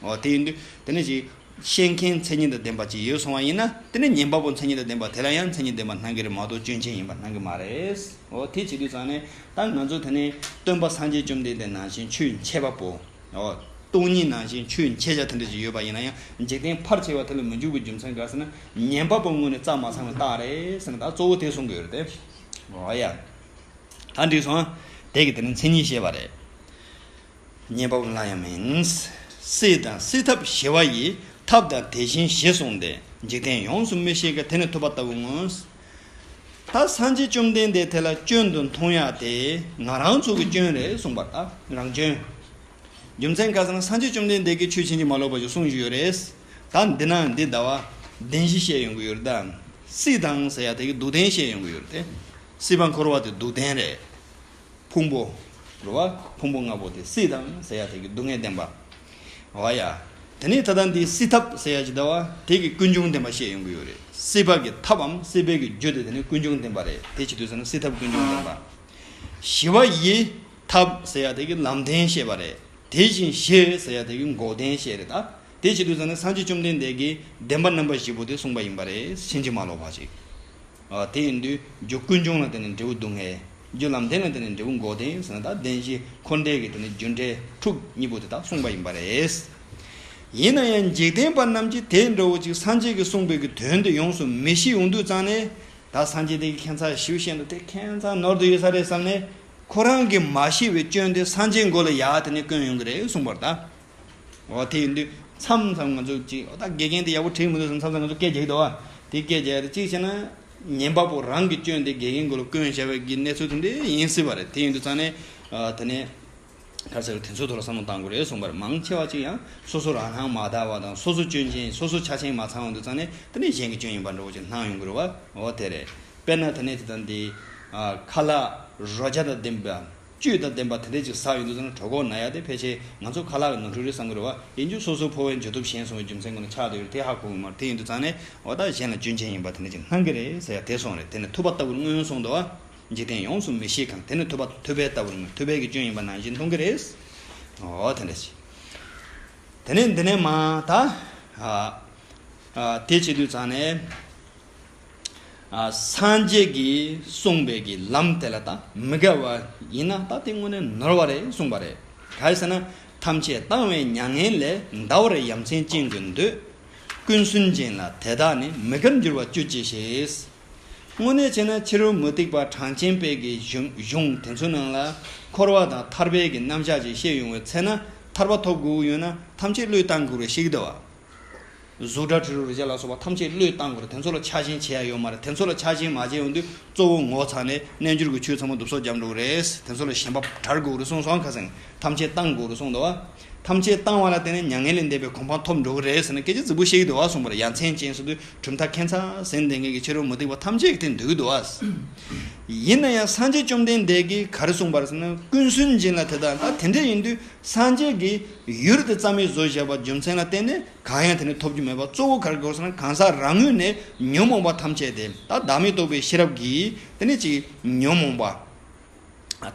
བ། འོ་དེ་ཡིན་དུས་དེ་ནས་ཅིག་བཤད་མཁན་མཚན་ཉིད་དང་ལྡན་པ་ཅིག་ཡོད་སོང་བ་ཡིན་ན། དེ་ནས་ཉན་པ་པོ་མཚན་ཉིད་དང་ལྡན་པ་དེ་ལ་ཡང་མཚན་ཉིད་ལྡན་པ་སྣང་གི་རེད་མ་གཏོགས་སྐྱོན་ཅན་ཡིན་པ་སྣང་གི་མ་རེད། འོ་དེ་བྱེད་དུས་ཙང་ནས་ད་ང་ཚོ་དེ་ནས་སྟོན་པ་སངས་རྒྱས་བཅོམ་ལྡན་འདས་ནང་བཞིན་ཆོས་འཆད་པ་པོ། འོ། སྟོང་ཉིད་ནང་བཞིན་ཆོས་འཆད་བྱ་དེ་འདྲ་ཅིག་ཡོད་པ་ཡིན་ན་ཡང་འཇིག་རྟེན་ཕལ་ཆེ་བ་དེ་ལ་མི་འཇུག་པའི་རྒྱུ་མཚན་ག་ཟེར་ན། ཉན་པ་པོ་དངོས་གནས་རྩ་མ་ཚང་བའི་རྟགས་རེད་ཟེར་ན་ད་གཙོ་བོ་དེ་གསུང་གི་ཡོད་རེད་དེ། འོ་ཡ། ད་འགྲིག་སོང་། དེ་གི་དེ་ནི་མཚན་ཉིད་བཤད་པ་རེད། ཉན་པ་པོ་ལ་ཡང་མིན། སྲིད་དང་སྲིད་ཐབས་ཞི་བ་ཡི། ཐབས་དང་དེ་བཞིན་ཞེས་གསུངས་ཏེ། འཇིག་རྟེན་ཡོངས་སུ་མི་ཤེས་ཀྱི། དེ་ནི་ཐུབ་པ་ལྟ་བུ་ངོ་། ད་སངས་རྒྱས་བཅོམ་ལྡན་འདས་དེ་ལ་སྐྱོན་དུ་མཐོང་ཡག་དེ་ང་རང་ཚོ་གི་སྐྱོན་རེད་གསུངས་པ་ད་རང་སྐྱོན། རྒྱུ་མཚན་ག་ཟེར་ན་སངས་རྒྱས་བཅོམ་ལྡན་འདས་ཀྱིས་ཆོས་ཕྱིན་ཅི་མ་ལོག་པ་ཞིག་གསུངས་བཞག་ཡོད་རེད། ད་འདི་ན་འདི་ཟླ་བ་བདེན་བཞི་བཤད་ཡོང་གི་ཡོད་རེད་ད། སྲིད་དང་ཟེར་ཡག་དེ་གི་སྡུག་བདེན་བཤད་ཡོང་གི་ཡོད་རེད་དེ། སྲིད་པ་འཁོར་བ་དེ་སྡུག་བདེན་རེད། ཕུང་པོ། རེད་བ། ཕུང་པོ་ལྔ་པོ་དེ་སྲིད་དང་ཟེར་ཡག་དེ་གི་སྡུག་བསྔལ་བདེན་པ། འོ་ཡ། དེ་ནས་ད་ལྟ་འདི་སྲིད་ཐབས་ཟེར་ཡག་ཅིག་ད་བ་དེ་གི་ཀུན་འབྱུང་བདེན་པ་བཤད་ཡོང་གི་ཡོད་རེད། སྲིད་པ་གི་ཐབས་འམ་སྲིད་པའི་གི་རྒྱུ་དེ་དེ་ནི་ཀུན་འབྱུང་བདེན་པ་རེད། དེ་བྱེད་དུས་ཟེར་ན་སྲིད་ཐབས་ཀུན་འབྱུང་བདེན་པ། ཞི་བ་ཡི་ཐབས་ཟེར་ཡག་དེ་གི་ལམ་བདེན་བཤད་པ་རེད། དེ་བཞིན་ཞེས་ཟེར་ཡག་དེ་གི་འགོག་བདེན་བཤད་རེད་ད། དེ་བྱེད་དུས་ཙམ་ནས་སངས་རྒྱས་བཅོམ་ལྡན་འདས་ཀྱིས་བདེན་པ་རྣམ་པ་བཞི་པོ་དེ་གསུངས་པ་ཡིན་པ་རེད། ཕྱིན་ཅི་མ་ལོག་པ་ཅིག་ཨ། དེ་ཡིན་དུས་རྒྱུ་ཀུན་འབྱུང་ལ་བརྟེན་ནས་འབྲས་བུ་སྡུག་བསྔལ། རྒྱུ་ལམ་བདེན་ལ་བརྟེན་ནས་འབྲས་བུ་འགོག་བདེན་ཟེར་ན་ད་བདེན་བཞི་འཁོར་འདས་ཀྱི་དེ་ནི་རྒྱུ་འབྲས་འཁྲུལ་གཉིས་པོ་དེ་དག་གསུངས་པ་ཡིན་པ་རེད། ཡིན་ན་ཡང་འཇིག་རྟེན་པ་རྣམས་ཀྱིས་དེ་འདྲ་བོ་ཅིག་སངས་རྒྱས་ཀྱིས་གསུངས་པའི་གི་དོན་དེ་ཡོངས་སུ་མི་ཤེས་ཡོང་དུས་ཙང་ནས། ད་སངས་རྒྱས་དེ་གི་ཁྱད་མཚར་ཞིབ་བཤད་འདུག་དེ་ཁྱད་མཚར་ནོར་དུ་ཡོད་ས་རེད་བསམ་ནས། ཁོ་རང་གིས་མ་ཤེས་པའི་སྐྱོན་དེ་སངས་རྒྱས་མགོ་ལ་ཡར་དེ་ནས་བསྐོན་ཡོང་གི་རེད་གསུངས་པར་ད། འོ་དེ་ཡིན་དུས་མཚམས་མཚམས་ང་ཚོ་ཅིག་འོ་ད་དགེ་རྒན་དེ་ཡག་པོ་དྲན་མི་འདུག་བསམ་མཚམས་མཚམས་ང་ཚོ་སྐད་རྒྱག་གི་འདུག་བ། དེ་སྐད་རྒྱག་ཡ་དེ་གཅིག་བྱས་ན་ཉན་པ་པོ་རང་གི་སྐྱོན་དེ་དགེ་རྒན་མགོ་ལ་བསྐོན་བཞག་པའི་གི་གནས་ཚུལ་དེ་འདྲ་ཡིན་སྲིད་པ་རེད། དེ་ཡིན་དུས་ཙང་ནས་ཨ་དེ་ནས་ག་རེ་ཟེར་དེ་ཚོའི་ཐོག་ལ་བསམ་བློ་གཏང་དགོས་རེད་གསུངས་པ་རེད། མང་ཆེ་བ་ཅིག་ཡང་སོ་སོ་རང་སྣང་མ་དག་པ་དང་སོ་སོ་སྐྱོན་ཅན་སོ་སོ་ཆ་ཅན་མ་ཚང་བ་འདུག་ཙང་ནས་དེ་ནས་གཞན་གྱི་སྐྱོན་ཡིན་པ་འདྲ་བོ་ཅིག་སྣང་ཡོང་གི་རེད་བ། འོ་དེ་རེད། དཔེར་ན་དེ་ནས་དེ་ལྟར་འདི་ཨ་ཁ་ལག་རོ་བརྒྱ་དང་ལྡན་པ། བཅུད་དང་ལྡན་པ་དེ་འདྲས་ཅིག་ཟ་ཡོང་དུས་ཙང་ན་གྲོད་ཁོག་ན་ཡ་དེ་ཕལ་ཆེར་ང་ཚོ་ཁ་ལག་གི་ནོར་འཁྲུལ་རེད་བསམ་གི་རེད་བ། ཡིན་རྒྱུ་སོ་སོའི་ཕོ་བའི་འཇུ་ཐུབ་ཞན་སོང་བའི་རྒྱུ་མཚན་ཁོ་ན་ཆགས་བསྡད་ཡོད་རེད། དེ་ཧ་གོ་གི་མ་རེད། དེ་ཡིན་དུས་ཙང་ནས་འོ་ད་གཞན་ལ་སྐྱོན་ཅན་ཡིན་པ་དེ་འདྲས་ཅིག་སྣང་གི་རེད་ཟེར་ཡ་དེ་སོང་རེད། དེ་ནི་ཐུབ་པ་ལྟ་བུར་མངོན་སོང་དུ་བ། འཇིག་རྟེན་ཡོངས་སུ་མི་ཤེས་གང་། དེ་ནི་ཐུབ་པ་ཐུབ་པའི་ལྟ་བུར་མངོན། ཐུབ་པའི་གི་སྐྱོན་ཡིན་པ་ནང་བཞིན་མཐོང་གི་རེད། འོ་དེ་འདྲས་ཅིག་དེ་ནས་འདི་ནས་མ་ད་ཨ་ཨ་དེ་བྱེད་དུས་ཙང་ནས། ཨ། སངས་རྒྱས་ཀྱིས་གསུངས་པའི་གི་ལམ་དེ་ལ་ད་མི་དགའ་བ་ཡིན་ན་ད་དེ་དངོས་གནས་ནོར་བ་རེད་གསུངས་པ་རེད། ག་རེ་ཟེར་ན། ཐམས་ཅད་བཏང་བའི་མྱ་ངན་ལས། འདའ་བར་ཡ་མཚན་ཅན་གྱི་འདོད། ཀུན་སུན་འབྱིན་ལ་དེ་དག་ནི། མི་དགར་འགྱུར་བ་སྤྱོད་ཅེས་བཤད། དངོས་གནས་བྱས་ན་ཕྱི་རོལ་མུ་སྟེགས་པ་གྲངས་ཅན་པའི་གི་གཞུང་གཞུང་དེ་ཚོའི་ནང་ལ་འཁོར་བ་དང་ཐར་པའི་གི་རྣམ་གཞག་ཅིག་བཤད་ཡོང་བའི་ཚེ་ན་ཐར་པ་ཐོབ་དགོས་ཡོད་ན་ཐམས་ཅད་བློས་བཏང་དགོས་རེད་བཤད་ཀྱི་འདུག་བ། གཟུགས་སྒྲ་དྲི་རོ་རེག་བྱ་ལ་སོགས་པ་ཐམས་ཅད་བློས་བཏང་དགོས་རེད། དེ་ཚོ་ལ་ཆགས་ཞེན་བྱེད་ཡ་ཡོད་མ་རེད། དེ་ཚོ་ལ་ཆགས་ཞེན་མ་བྱས་ཡོང་དུས་གཙོ་བོ་ངོ་ཚ་ནས་རྣལ་འབྱོར་གྱི་ཆོས་ཚང་མ་བསྡུ་གསོག་རྒྱབ་འགྲོ་གི་རེད། དེ་ཚོ་ལ་ཞེན་པ་བྲལ་དགོས་རེད་གསུངས་སོང་། ཁ་སང་ཐམས་ཅད་བཏང་དགོས་རེད་གསུངས་འདུག་བ། ཐམས་ཅད་བཏང་བ་ལ་བརྟེན་ནས་མྱ་ངན་ལས་འདས་པའི་གོ་འཕང་ཐོབ་འགྲོ་གི་རེད་ཟེར་ནས་སྐད་ཆ་རྫིག་པོ་བཤད་ཀྱི་འདུག་བ། གསུངས་པར་ཡ་མཚན་ཅན་ཟེར་དུས་གྲུབ་མཐའ་ཁྱད་མཚར་ཟིན་ལྡན་མཁན་གྱི་ཕྱི་རོལ་མུ་སྟེགས་པ་ཐམས་ཅད་ཀྱིས་དེ་འདོད་ཀྱི་འདུག་བ། ཡིན་ན་ཡང་སངས་རྒྱས་བཅོམ་ལྡན་འདས་ཀྱིས་ག་རེ་གསུངས་པ་རེད་ཟེར་ན། ཀུན་སུན་འབྱིན་ལ་དེ་དག་ད་དེ་འདྲ་ཡིན་དུས་སངས་རྒྱས་ཀྱིས་ཡུལ་དེ་རྩ་མེད་བཟོ་བཞག་པ་རྒྱུ་མཚན་ལ་བརྟེན་ནས་གང་ཡང་དེ་ནས་ཐོབ་རྒྱུ་མེད་པ། གཙོ་བོ་ག་རེ་དགོས་ཟེར་ན་གང་ཟག་རང་ངོས་ནས་ཉོན་མོངས་པ་ཐམས་ཅད་དེ་ད་བདག་མེད་རྟོགས་པའི་ཤེས་རབ་ཀྱིས་དེ་ནས་ཅིག་ཉོན་མོངས་པ་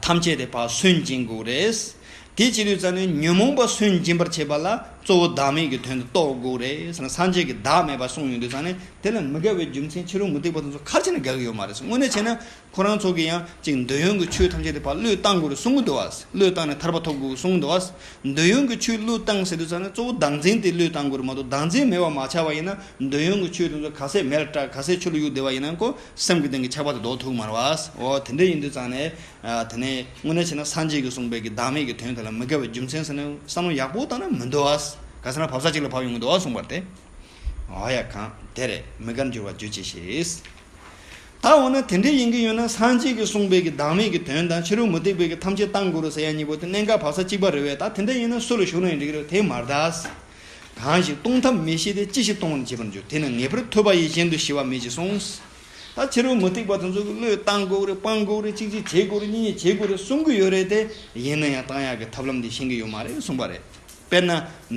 ཐམས་ཅད་དེ་ཕར་སུན་འབྱིན་དགོས་རེད། དེ་བྱེད་དུས་ཙང་ནས་ཉོན་མོངས་པ་སུན་འབྱིན་པར་བྱེད་པ་ལ་གཙོ་བོ་བདག་མེད་ཀྱི་དོན་དུ་རྟོགས་དགོས་རེད་ཟེར་ན། སངས་རྒྱས་ཀྱིས་བདག་མེད་པ་གསུངས་ཡོང་དུས་ཙང་ནས་དེ་ལ་མི་དགའ་བའི་རྒྱུ་མཚན་ཕྱི་རོལ་མུ་སྟེགས་པ་དེ་ཚོ་ག་རེ་བྱས་ནས་དགའ་གི་ཡོད་མ་རེད། དངོས་གནས་བྱས་ན་ཁོ་རང་ཚོ་གིས་ཡང་ཅིག་འདོད་ཡོན་གྱི་ཆོས་ཐམས་ཅད་དེ་ཕར་བློས་བཏང་དགོས་རེད་གསུང་གི་འདུག་བ། བློས་བཏང་ནས་ཐར་པ་ཐོབ་དགོས་གསུང་གི་འདུག་བ། འདོད་ཡོན་གྱི་ཆོས་བློས་བཏང་ཟེར་དུས་ཙང་ནས་གཙོ་བོ་བདག་འཛིན་དེ་བློས་བཏང་དགོས་རེད་མ་གཏོགས། བདག་འཛིན་མེད་པ་མ་ཆགས་པ་ཡིན་ན་འདོད་ཡོན་གྱི་ཆོས་དེ་ཚོ་ག་ཚད་མེ་ལ་སྲེག་ག་ཚད་ཆུ་ལ་གཡུག་བསྡད་པ་ཡིན་ན་ཁོ་སེམས་ཀྱི་སྟེང་གི་ཆགས་པ་དེ་ལྡོག་ཐུབ་ཀྱི་མ་རེད་བ། འོ་དེ་འདྲ་ཡིན་དུས་ཙང་ནས། ཨ། དེ་ནས་དངོས་གནས་བྱས་ན་སངས་རྒྱས་ཀྱིས་གསུངས་པའི་གི་བདག་མེད་ཀྱི་དོན་དེ་ལ་མི་དགའ་བའི་རྒྱུ་མཚན་ཟེར་ན་བསམ་བློ་ཡག་པོ་བཏང་ན་མི་འདུག་བ། ག་ཟེར་ན་བབས་ས་གཅིག་ལ་བབས་ཡོང་གི་འདུག་བ་གསུངས་པ་རེད་དེ། འོ་ཡ། གང་དེ་རེད། མི་དགར་འགྱུར་བ་རྒྱུ་ཅི་ཞིག་ད་འོ་ན་དེ་འདྲ་ཡིན་གྱི་ཡོད་ན་སངས་རྒྱས་ཀྱིས་གསུངས་པའི་གི་བདག་མེད་ཀྱི་དོན་དང་ཕྱི་རོལ་མུ་སྟེགས་པའི་གི་ཐམས་ཅད་བཏང་དགོས་རེད་ཟེར་ཡ་གཉིས་པོ་དེ་གནད་འགག་བབས་ས་གཅིག་པ་རེད་བས། ད་དེ་འདྲ་ཡིན་ན་སུ་ལ་ཞུགས་ན་ཡང་འགྲིག་གི་རེད། དེ་མ་རེད་ད། གང་ཞིག་གཏོང་ཐབས་མི་ཤེས་ཏེ། ཅི་ཞིག་གཏོང་བར་བྱེད་པར་འགྱུར། དེས་ན་ངེས་པར་ཐོས་པ་ཡིས་གཞན་དུ་ཞི་བ་མེད་ཅེས་གསུངས། ད་ཕྱི་རོལ་མུ་སྟེགས་པ་དེ་ཚོ་གིས་བློས་བཏང་དགོས་རེད། སྤང་དགོས་རེད། གཅིག་གཅིག་བྱེད་དགོས་རེད། གཉིས་གཉིས་བྱེད་དགོས་རེད་གསུང་གི་ཡོད་རེད་དེ། ཡིན་ན་ཡང་བཏང་ཡག་གི་ཐབས་ལམ་འདི་ཤེས་ཀྱི་ཡོད་མ་རེད་གསུངས་པ་རེད། དཔེར་ན་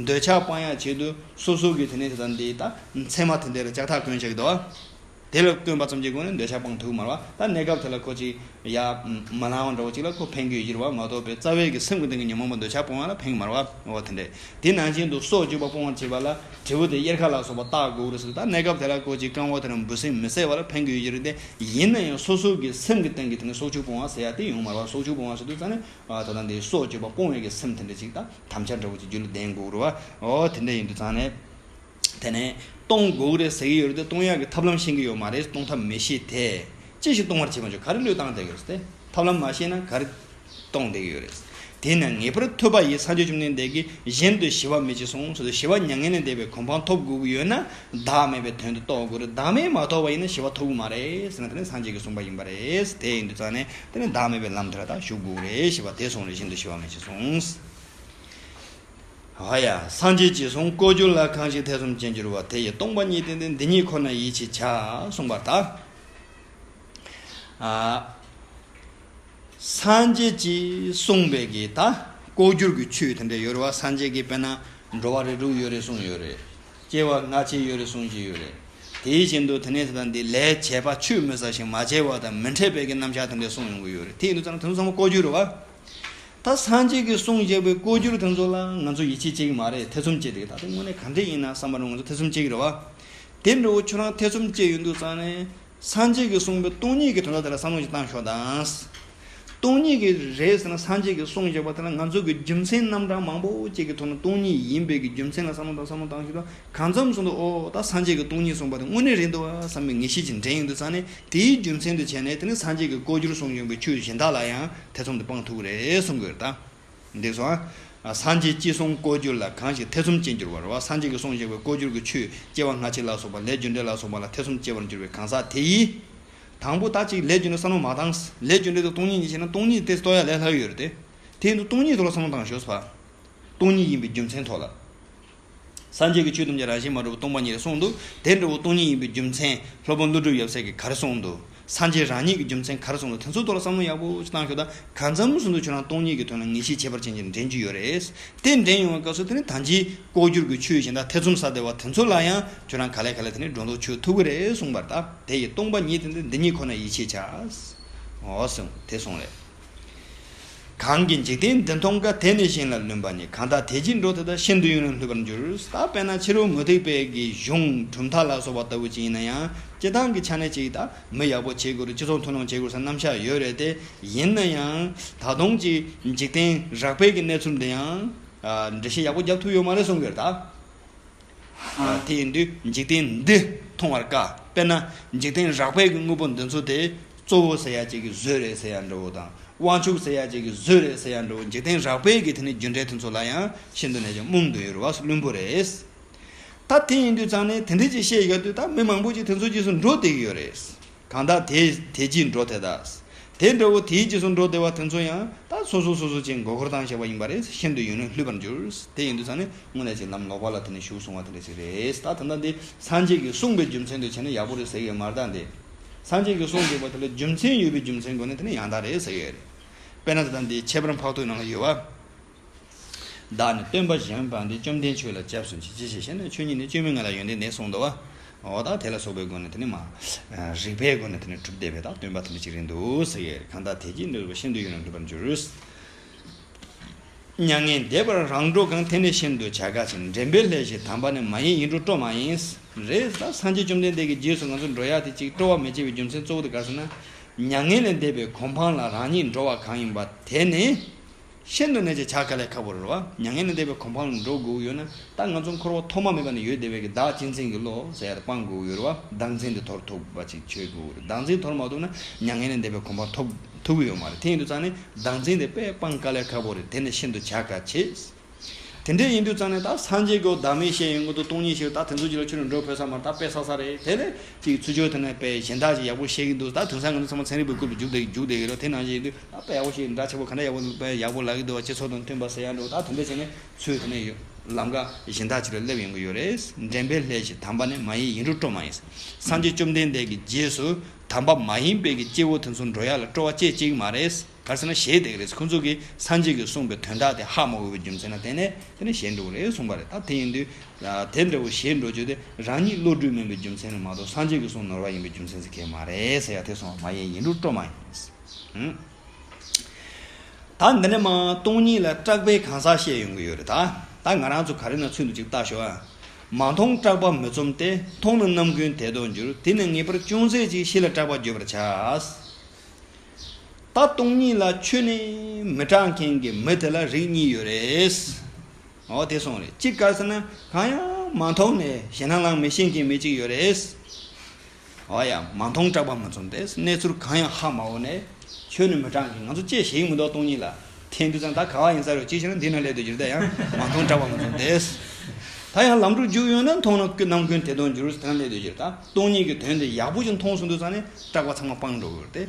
འདོད་ཆགས་སྤང་ཡག་ཆེད་དུ་སོ་སོ་གི་དེ་ནས་དེ་དང་འདི་ད་མཚན་མ་དེ་འདྲ་ལ་ལྕགས་ཐག་གོན་བཞག་གི་འདུག་བ། དེ་ལ་བསྐོན་པ་ཙམ་གྱི་སྒོ་ནས་འདོད་ཆགས་སྤང་ཐུབ་ཀྱི་མ་རེད་བ། ད་གནས་སྐབས་དེ་ལ་ཁོ་ཅིག་ཡ་མ་ལང་བ་འདྲ་བོ་ཅིག་ལ་ཁོ་ཕན་གྱི་ཡོད་ཀྱི་རེད་བ། མ་གཏོགས་པའི་རྩ་བའི་གི་སེམས་ཀྱི་སྟེང་གི་ཉོན་མོངས་པ་འདོད་ཆགས་སྤོང་བ་ལ་ཕན་གྱི་མ་རེད་བ། འོ་དེ་འདྲས། དེ་ནང་བཞིན་དུ་སྲོག་གཅོད་པ་སྤོང་བར་བྱེད་པ་ལ་དྲིལ་བུ་དེ་གཡེར་ཁ་ལ་སོགས་པ་བཏགས་དགོས་རེད་ཟེར། ད་གནས་སྐབས་དེ་ལ་ཁོ་ཅིག་རྐང་བ་དེ་རང་འབུ་སྲིན་མི་བསད་པ་ལ་ཕན་གྱི་ཡོད་ཀྱི་རེད་དེ། ཡིན་ན་ཡང་སོ་སོ་གི་སེམས་ཀྱི་སྟེང་གི་དེ་ནས་སྲོག་གཅོད་སྤོང་བ་ཟེར་ཡ་དེ་ཡོང་མ་རེད་བ། སྲོག་གཅོད་སྤོང་བ་ཟེར་དུས་ཙང་ནས་ཨ་ད་ལྟ་འདི་སྲོག་གཅོད་པ་སྤོང་བའི་གི་སེམས་དེ་འདྲ་ཅིག་ད་དམ་བཅའ་འདྲ་བོ་ཅིག་རྒྱུད་ལ་ལྡན་དགོས་རེད་བ། འོ་དེ་འདྲ་ཡིན་དུས་ཙང་ནས། དེ་ནས་གཏོང་དགོས་རེད་ཟེར་གྱི་ཡོད་རེད་དེ། གཏོང་ཡག་གི་ཐབས་ལམ་ཤེས་ཀྱི་ཡོད་མ་རེད། གཏོང་ཐབས་མི་ཤེས་ཏེ། ཅི་ཞིག་གཏོང་བར་བྱེད་པ་འཇུག་ག་རེ་བློས་བཏང་བསྡད་ཀྱི་རེད་དེ། ཐབས་ལམ་མ་ཤེས་ན་ག་རེ་གཏོང་བསྡད་ཀྱི་ཡོད་རེད། དེས་ན་ངེས་པར་ཐོས་པ་ཡིས་སངས་རྒྱས་བཅོམ་ལྡན་འདས་ཀྱིས་གཞན་དུ་ཞི་བ་མེད་ཅེས་གསུངས་སོ། ཞི་བ་མྱ་ངན་ལས་འདས་པའི་གོ་འཕང་ཐོབ་དགོས་ཀྱི་ཡོད་ན་བདག་མེད་པའི་དོན་དུ་རྟོགས་དགོས་རེད། བདག་མེད་མ་རྟོགས་པ་ཡིན་ན་ཞི་བ་ཐོབ་ཀྱི་མ་རེད་ཟེར་ན་དེ་ནི་སངས་རྒྱས་ཀྱིས་གསུངས་པ་ཡིན་པ་རེད། དེ་ཡིན་དུས་ཙང་ནས་དེ་ནི་བདག་མེད་པའི་ལམ་དེ་ལ་ད་ཞུགས་དགོས་རེད། ཞི་བ་དེ་གསུངས་རེད། གཞན་དུ་ཞི་བ་མེད་ཅེས་གསུངས། ཨ་ཡ། སངས་རྒྱས་ཀྱིས་གསུངས། ལྐོག་གྱུར་ལ་གང་ཞིག་ཐེ་ཚོམ་ཅན་གྱུར་པ། དེ་ཡི་སྟོང་པ་ཉིད་དེ་འདི་འདི་ཉིད་ཁོ་ན་ཡིད་ཆེས་བྱ། གསུངས་པར་ཐལ། ཨ། སངས་རྒྱས་ཀྱིས་གསུངས་པའི་གི་ད་ལྐོག་གྱུར་གྱི་ཆོས་དེ་འདྲ་ཡོད་རེད་བ། སངས་རྒྱས་ཀྱིས་དཔེར་ན་འགྲོ་བ་རིགས་དྲུག་ཡོད་རེད་གསུངས་ཡོད་རེད། སྐྱེ་བ་སྔ་ཕྱི་ཡོད་རེད་གསུངས་ཀྱི་ཡོད་རེད། དེ་བཞིན་དུ་དེ་ནས་དེ་དང་འདི་ལས་བྱས་པ་ཆུད་མི་ཟ་ཞིང་མ་བྱས་པ་དང་མི་འཕྲད་པའི་གི་རྣམ་གཞག་དེ་འདྲ་གསུངས་ཡོང་གི་ཡོད་རེད། དེ་ཡིན་དུས་ཙང་དེ་ཚོ་ཚང་མ་ལྐོག་གྱུར་རེད་བ། ད་སངས་རྒྱས་ཀྱིས་གསུངས་བཞག་པའི་ལྐོག་གྱུར་དེ་ཚོ་ལ་ང་ཚོ་ཡིད་ཆེས་བྱེད་ཀྱི་མ་རེད། ཐེ་ཚོམ་བྱེད་དེ། ད་དེ་དངོས་གནས་ག་འདྲས་ཡིན་ན་བསམ་པ་རུ་ང་ཚོ་ཐེ་ཚོམ་བྱེད་ཀྱི་རེད་བ། དེ་འདྲ་བོ་ཁྱོད་རང་ཐེ་ཚོམ་བྱེད་ཡོང་དུས་ཙང་ནས་སངས་རྒྱས་ཀྱིས་གསུངས་པའི་སྟོང་ཉིད་ཀྱི་དོན་དག་དེ་ལ་བསམ་བློ་ཞིག་བཏང་ཤོག་དང་། སྟོང་ཉིད་ཀྱི་རེད་ཟེར་ན་སངས་རྒྱས་ཀྱིས་གསུངས་བཞག་པ་དེ་ལ་ང་ཚོ་གི་རྒྱུ་མཚན་རྣམ་གྲངས་མང་པོ་ཅིག་གི་ཐོག་ནས་སྟོང་ཉིད་ཡིན་པའི་གི་རྒྱུ་མཚན་ལ་བསམ་བློ་བཏང་བསམ་བློ་བཏང་ཤོག་དང་། གང་འཚམ་སོང་དུས་ཨོ་ད་སངས་རྒྱས་ཀྱིས་སྟོང་ཉིད་གསུངས་པ་དེ་དངོས་གནས་རེད་འདུག་བ་བསམ་པའི་ངེས་ཤེས་ཅིག་འདྲེན་ཡོང་དུས་ཙང་ནས། དེའི་རྒྱུ་མཚན་དུ་བྱས་ནས་དེ་ནི་སངས་རྒྱས་ཀྱིས་ལྐོག་གྱུར་གསུངས་ཡོང་པའི་ཆོས་གཞན་དག་ལ་ཡང་ཐེ་ཚོམ་དེ་སྤང་ཐུབ་ཀྱི་རེད་གསུང་གི་ཡོད་རེད་ད། འདུག་སོང་ཨ། སངས་རྒྱས་ཀྱིས་གསུངས་ལྐོག་གྱུར་ལ་གང་ཞིག་ཐེ་ཚོམ་ཅན་གྱུར་པ་རེད་བ། སངས་རྒྱས་ཀྱིས་གསུངས་བཞག་པའི་ལྐོག་གྱུར་གྱི་ཆོས་སྐྱེ་བ་སྔ་ཕྱི་ལ་སོགས་པ་ལས་རྒྱུ་འབྲས་ལ་སོགས་པ་ལ་ཐེ་ཚོམ་སྐྱེ་བར་འགྱུར་བའི་གང་ཟག་དེ་ཡིས། དང་པོ་ད་ཅིག་ལས་རྒྱུ་འབྲས་བསམ་བློ་མ་བཏང་། ལས་རྒྱུ་འབྲས་དང་སྟོང་ཉིད་གཉིས་བྱས་ན་སྟོང་ཉིད་དེ་རྟོགས་ཡ་ལས་སླ་ཡོད་རེད་དེ། དེ་ཡིན་དུས་སྟོང་ཉིད་ཐོག་ལ་བསམ་བློ་བཏང་ཤོག་ཟེར་བ། སྟོང་ཉིད་ཡིན་པའི་རྒྱུ་མཚན་ཐོག་ལ། སངས་རྒྱས་ཀྱིས་ཆོས་ཐམས་ཅད་རང་བཞིན་མ་གྲུབ་པ་སྟོང་པ་ཉིད་རེད་གསུངས་འདུག་དེ་འདྲ་བོ་སྟོང་ཉིད་ཡིན་པའི་རྒྱུ་མཚན་སློབ་དཔོན་ཀླུ་སྒྲུབ་ཡབ་སྲས་ཀྱིས་ག་རེ་གསུངས་འདུག་སངས་རྒྱས་རང་ཉིད་ཀྱི་རྒྱུ་མཚན་ག་རེ་གསུངས་འདུག་དེ་ཚོའི་ཐོག་ལ་བསམ་བློ་ཡག་པོ་ཞིག་བཏང་ཤོག་དང་། གང་འཚམ་སོང་དུས་ཁྱོད་རང་སྟོང་ཉིད་ཀྱི་དོན་ལ་ངེས་ཤེས་ཁྱད་པར་ཅན་ཅིག་འདྲེན་རྒྱུ་ཡོད་རེད། དེ་འདྲེན་ཡོང་བའི་སྐབས་སུ་དེ་ནི་ད་ཅིག་ལྐོག་གྱུར་གྱི་ཆོས་གཞན་དག་ཐེ་ཚོམ་ཟ་བསྡད་པ་དེ་ཚོ་ལ་ཡང་ཁྱོད་རང་ག་ལེ་ག་ལེ་དེ་ནི་སྒྲོ་འདོགས་ཆོད་ཐུབ་ཀྱི་རེད་གསུངས་པ་རེད་ད། དེ་ཡི་སྟོང་པ་ཉིད་དེ་འདི་འདི་ཉིད་ཁོ་ན་ཡིད་ཆེས་བྱ། འོ་གསུངས་དེ་གསུངས་རེད། གང་གིས་འཇིག་རྟེན་འདི་མཐོང་དཀའ། དེ་ནི་གཞན་ལ་བླུན་པ་ཉིད། གང་དག་དད་ཀྱིས་འགྲོ་དེ་དག་ཤིན་ཏུ་ཡུན་རིང་ལྷོད་པར་འགྱུར། ད་དཔེར་ན་ཕྱི་རོལ་མུ་སྟེགས་པའི་གི་གཞུང་གྲུབ་མཐའ་ལ་སོགས་པ་ལྟ་བུ་ཅིག་ཡིན་ན་ཡང་སྤྱི་བཏང་གི་ཆ་ནས་ཅིག་ད་མི་ཡག་པོ་བྱེད་དགོས་རེད། སྤྱི་ཚོགས་མཐུན་སློང་བྱེད་དགོས་ཟེར་རྣམ་གཞག་ཡོད་རེད་དེ། ཡིན་ན་ཡང་ད་དུང་ཅིག་འཇིག་རྟེན་རགས་པའི་གི་གནས་ཚུལ་འདི་ཡང་འགྲེལ་བཤད་ཡག་པོ་རྒྱབ་ཐུབ་ཡོད་མ་རེད་གསུང་གི་རེད་ད། དེ་ཡིན་དུས་འཇིག་རྟེན་འདི་མཐོང་བར་དཀའ། དཔེར་ན་འཇིག་རྟེན་རགས་པའི་གི་དངོས་པོ་འདི་ཚོ་དེ་གཙོ་བོ་ཟེར་ཡ་ཅིག་གི་བཟོས་རེད་ཟེར་ཡ་འདྲ་བོ་དང་། དབང་ཕྱུག་ཟེར་ཡ་ཅིག་གི་བཟོས་རེད་ཟེར་ཡ་འདྲ་བོ། འཇིག་རྟེན་རགས་པའི་གི་དེ་ནི་རྒྱུ་འབྲས་དེ་ཚོ་ལ་ཡང་ཤིན་ཏུ་ནས་ཀྱང་རྨོངས་དུ་ཡོད་རེད་བ། བླུན་པོ་རེད། ད་དེ་ཡིན་དུས་ཙང་ནས་དེ་འདྲ་ཅིག་བཤད་ཡོད་དུས་ད་མི་མང་པོ་ཅིག་དེ་ཚོ་རྗེས་སུ་འགྲོ་བསྡད་ཀྱི་ཡོད་རེད། གང་དག་དད་དད་ཀྱིས་འགྲོ་དེ་དག་དེ་འདྲ་བོ་དེའི་རྗེས་སུ་འགྲོ་བདེ་བ་དེ་ཚོ་ཡང་ད་སོ་སོ་སོ་སོ་ཅིག་མགོ་སྐོར་བཏང་བཞག་པ་ཡིན་པ་རེད། ཤིན་ཏུ་ཡུན་རིང་བསླུས་པར་འགྱུར། དེ་ཡིན་དུས་ཙང་ནས་དངོས་གནས་ཅིག་ལམ་ལོག་པ་ལ་དེ་ནས་ཞུགས་སོང་བ་དེ་འདྲ་ཞིག་རེད། ད་ད་ལྟ་འདི་སངས་རྒྱས་ཀྱིས་གསུངས་པའི་རྒྱུ་མཚན་དུ་བྱས་ན་ཡག་པོ་རེད་ཟེར་གྱི་མ་རེད། ད་འདི་སངས་རྒྱས་ཀྱིས་གསུངས་དགོས་པ་དེ་ལ་རྒྱུ་མཚན་ཡོད་པའི་རྒྱུ་མཚན་སྒོ་ནས་དེ་ནི་ཡང་དག་རེད་ཟེར་གྱི་ཡོད་རེད། དཔེར་ན་ད་ལྟ་འདི་ཁྱད་པར་འཕགས་བསྟོད་ནང་ལ་ཡོད་པ། བདག་ནི་སྟོན་པ་གཞན་དབང་འདི། བཅོམ་ལྡན་ཁྱོད་ལ་སྐྱབས་སུ་མཆི། ཅི་ཞིག་བྱས་ན་ཆོས་ཉིད་ནི་སྐྱོན་མེད་ངང་ལ་ཡོན་ཏན་ལྡན་གསུངས་འདུག་བ། འོ་ད་དེ་ལ་སོགས་པའི་སྒོ་ནས་དེ་ནི་མ། རིགས་པའི་སྒོ་ནས་དེ་ནི་གྲུབ་བསྡད་པའི་ད་སྟོན་པ་དེ་འདྲ་ཅིག་རེད་འདུག་ཟེར་གྱི་ཡོད་རེད། གང་དག་དད་ཀྱིས་འདུལ་བ་ཤིན་ཏུ་ཡུན་རིང་འགྲུབ་པར་འགྱུར། མྱ་ངན་འདས་པར་རང་གྲོལ་གང་། དེ་ནི་ཤིན་ཏུ་བྱ་དཀའ་ཆེ། འདྲེན་པའི་སླད་ཞེས་དམ་པ་ནི། མ་ཡིན་ཡིད་འགྲོ་སྤྲོ་མ་ཡིན། རེད། ད་སངས་རྒྱས་བཅོམ་ལྡན་འདས་ཀྱི་རྗེས་སུ་ང་ཚོ་འགྲོ་ཡག་དེ་ཅིག་སྤྲོ་བ་མི་སྐྱེ་བའི་རྒྱུ་མཚན་གཙོ་བོ་དེ་ག་རེ་ཟེར་ན། མྱ་ངན་ལས་འདས་པའི་གོ་འཕང་ལ་རང་ཉིད་འགྲོ་བ་གང་ཡིན་པ་དེ་ནི། ཤིན་ཏུ་ནས་ཀྱི་བྱ་དཀའ་ལས་ཁག་པོ་རེད་བ། མྱ་ངན་ལས་འདས་པའི་གོ་འཕང་ལ་འགྲོ་དགོས་ཀྱི་ཡོད་ན། ད་ང་ཚོ་འཁོར་བ་ཐོག་མ་མེད་པ་ནས་ཡོད་བསྡད་པའི་གི་བདག་གཅེས་འཛིན་གྱི་བློ་ཟེར་ཡ་དེ་སྤང་དགོས་ཀྱི་ཡོད་རེད་བ། བདག་འཛིན་དེ་དོར་ཐུབ་པ་ཅིག་བྱེད་དགོས་ཀྱི་རེད། བདག་འཛིན་དོར་མ་ཐུབ་ན་མྱ་ངན་ལས་འདས་པའི་གོ་འཕང་ཐོབ་ཐུབ་ཀྱི་ཡོད་མ་རེད། དེ་ཡིན་དུས་ཙང་ནས་བདག་འཛིན་དེ་དཔེ་སྤང་དཀའ་ལས་ཁག་པོ་རེད། དེ་ནི་ཤིན་ཏུ་བྱ་དཀའ་ཆེ། དེ་འདྲ་ཡིན་དུས་ཙང་ནས་ད་སངས་རྒྱས་ཀྱི་བདག་མེད་བཤད་ཡོང་གི་འདུག་སྟོང་ཉིད་བཤད་ཡོད། ད་དེ་ཚོ་རྒྱུད་ལ་ཁྱོན་ནས་འགྲོ་ཕོད་ས་མ་རེད། ད་དཔེ་གསར་གསར་རེད། དེ་ལས་ཅིག་ཚུར་ཕྱོགས་དེ་ནས་དཔེ་གཞན་དག་ཅིག་ཡག་པོ་བཤད་ཀྱི་འདུག་ད་དེང་སང་ང་ཚོ་ཚང་མ་ཚན་རིག་པའི་སྐོར་དུ་རྒྱུགས་བསྡད་རྒྱུགས་བསྡད་ཀྱི་རེད། དེ་ནང་བཞིན་ཡིན་དུས་ད་དཔེ་ཡག་པོ་ཞིག་འདྲ་ཆེ་པོ་ག་འདྲ་ཡག་པོ་དཔེ་ཡག་པོ་ལབ་ཀྱི་འདུག་བ། སྤྱི་ཚོགས་དང་མཐུན་པ་ཟེར་ཡག་འདྲ་བོ་ད་དེ་འདྲ་བྱས་ནས་ཚུར་དེ་ནས་ཡོད་ལམ་ཀ་གཞན་དག་ཅིག་ལ་སླེབས་ཡོང་གི་ཡོད་རེད། འདྲེན་པའི་སླད་ཞེས་དམ་པ་ནི། མ་ཡིན་ཡིད་འགྲོ་སྤྲོ་མ་ཡིན། སངས་རྒྱས་བཅོམ་ལྡན་འདས་ཀྱི་རྗེས་སུ་དམ་པ་མ་ཡིན་པའི་གི་སྐྱེ་བོ་དེ་ཚོ་འགྲོ་ཡག་ལ་སྤྲོ་བ་སྐྱེ་སྐྱེ་གི་མ་རེད། ག་རེ་ཟེར་ན་ཞེད་བསྡད་ཀྱི་རེད། ཁོང་ཚོ་གིས་སངས་རྒྱས་ཀྱིས་གསུངས་པའི་དོན་དག་དེ་ཧ་མ་གོ་བའི་རྒྱུ་མཚན་ལ་བརྟེན་ནས་དེ་ནི་ཞེད་འགྲོ་གི་རེད་གསུངས་པ་རེད། ད་དེ་ཡིན་དུས་དེ་འདྲ་བོ་ཞེད་འགྲོ་རྒྱུ་དེ་རང་ཉིད་བློ་གྲོས་དམན་པའི་རྒྱུ་མཚན་ལས་མ་གཏོགས་སངས་རྒྱས་ཀྱིས་གསུངས་ནོར་བ་ཡིན་པའི་རྒྱུ་མཚན་ཟེར་མཁན་མ་རེད་ཟེར་ཡ་དེ་སོང་བ། མ་ཡིན་ཡིད་འགྲོ་སྤྲོ་མ་ཡིན། ད་འདི་ནས་མ་སྟོང་ཉིད་ལ་སྐྲག་པའི་གང་ཟག་བཤད་ཡོང་གི་ཡོད་རེད། ད་ད་ང་རང་ཚོ་ག་རེ་ན་ཚུལ་དུ་ཅིག་ལྟ་ཞོག་ཨ། མ་མཐོང་སྐྲག་པ་མི་བཅོམ་སྟེ། མཐོང་ནས་རྣམ་ཀུན་དད་དུ་འགྱུར། དེ་ནི་ངེས་པར་ཅུང་ཟད་ཅིག་ཤེས་ལ་སྐྲག་པ་བརྗོད་པར་བྱ། ད་སྟོང་ཉིད་ལ་ཆོས་ནི་མི་སྐྲག་མཁན་གྱི་མི་དེ་ལ་རིགས་གཉིས་ཡོད་རེད། འོ་དེ་སོང་རེད། གཅིག་ག་རེ་ཟེར་ན་གང་ཡང་མ་མཐོང་ནས་ཞེད་སྣང་ལངས་མི་ཤེས་མཁན་མི་གཅིག་ཡོད་རེད། འོ་ཡ་མ་མཐོང་སྐྲག་པ་མི་བཅོམ་སྟེ། གནས་ཚུལ་གང་ཡང་ཧ་མ་གོ་ནས་ཆོས་ནི་མི་སྐྲག་མཁན། ང་ཚོ་ཅེས་ཞིག་མི་འདུག་སྟོང་ཉིད་ལ། དེ་འདུག་ཙང་ད་ག་བ་ཡིན་ས་རེད། ཅིག་བྱས་ན་འདི་ན་སླེབས་སྡོད་ཀྱི་རེད། ད་ཡང་མ་མཐོང་སྐྲག་པ་མི་བཅོམ་སྟེ། ད་ཡང་ལམ་འགྲོ་རྒྱུགས་ཡོང་ན་མཐོང་ནས་རྣམ་ཀུན་དད་དུ་འགྱུར་ཟེར་ན་སླེབས་སྡོད་ཀྱི་རེད། ད་སྟོང་ཉིད་ཀྱི་དོན་དེ་ཡག་པོ་ཞིག་མཐོང་སོང་དུས་ཙང་ནས་སྐྲག་པ་ཚང་མ་སྤངས་འགྲོ་གི་རེད་དེ།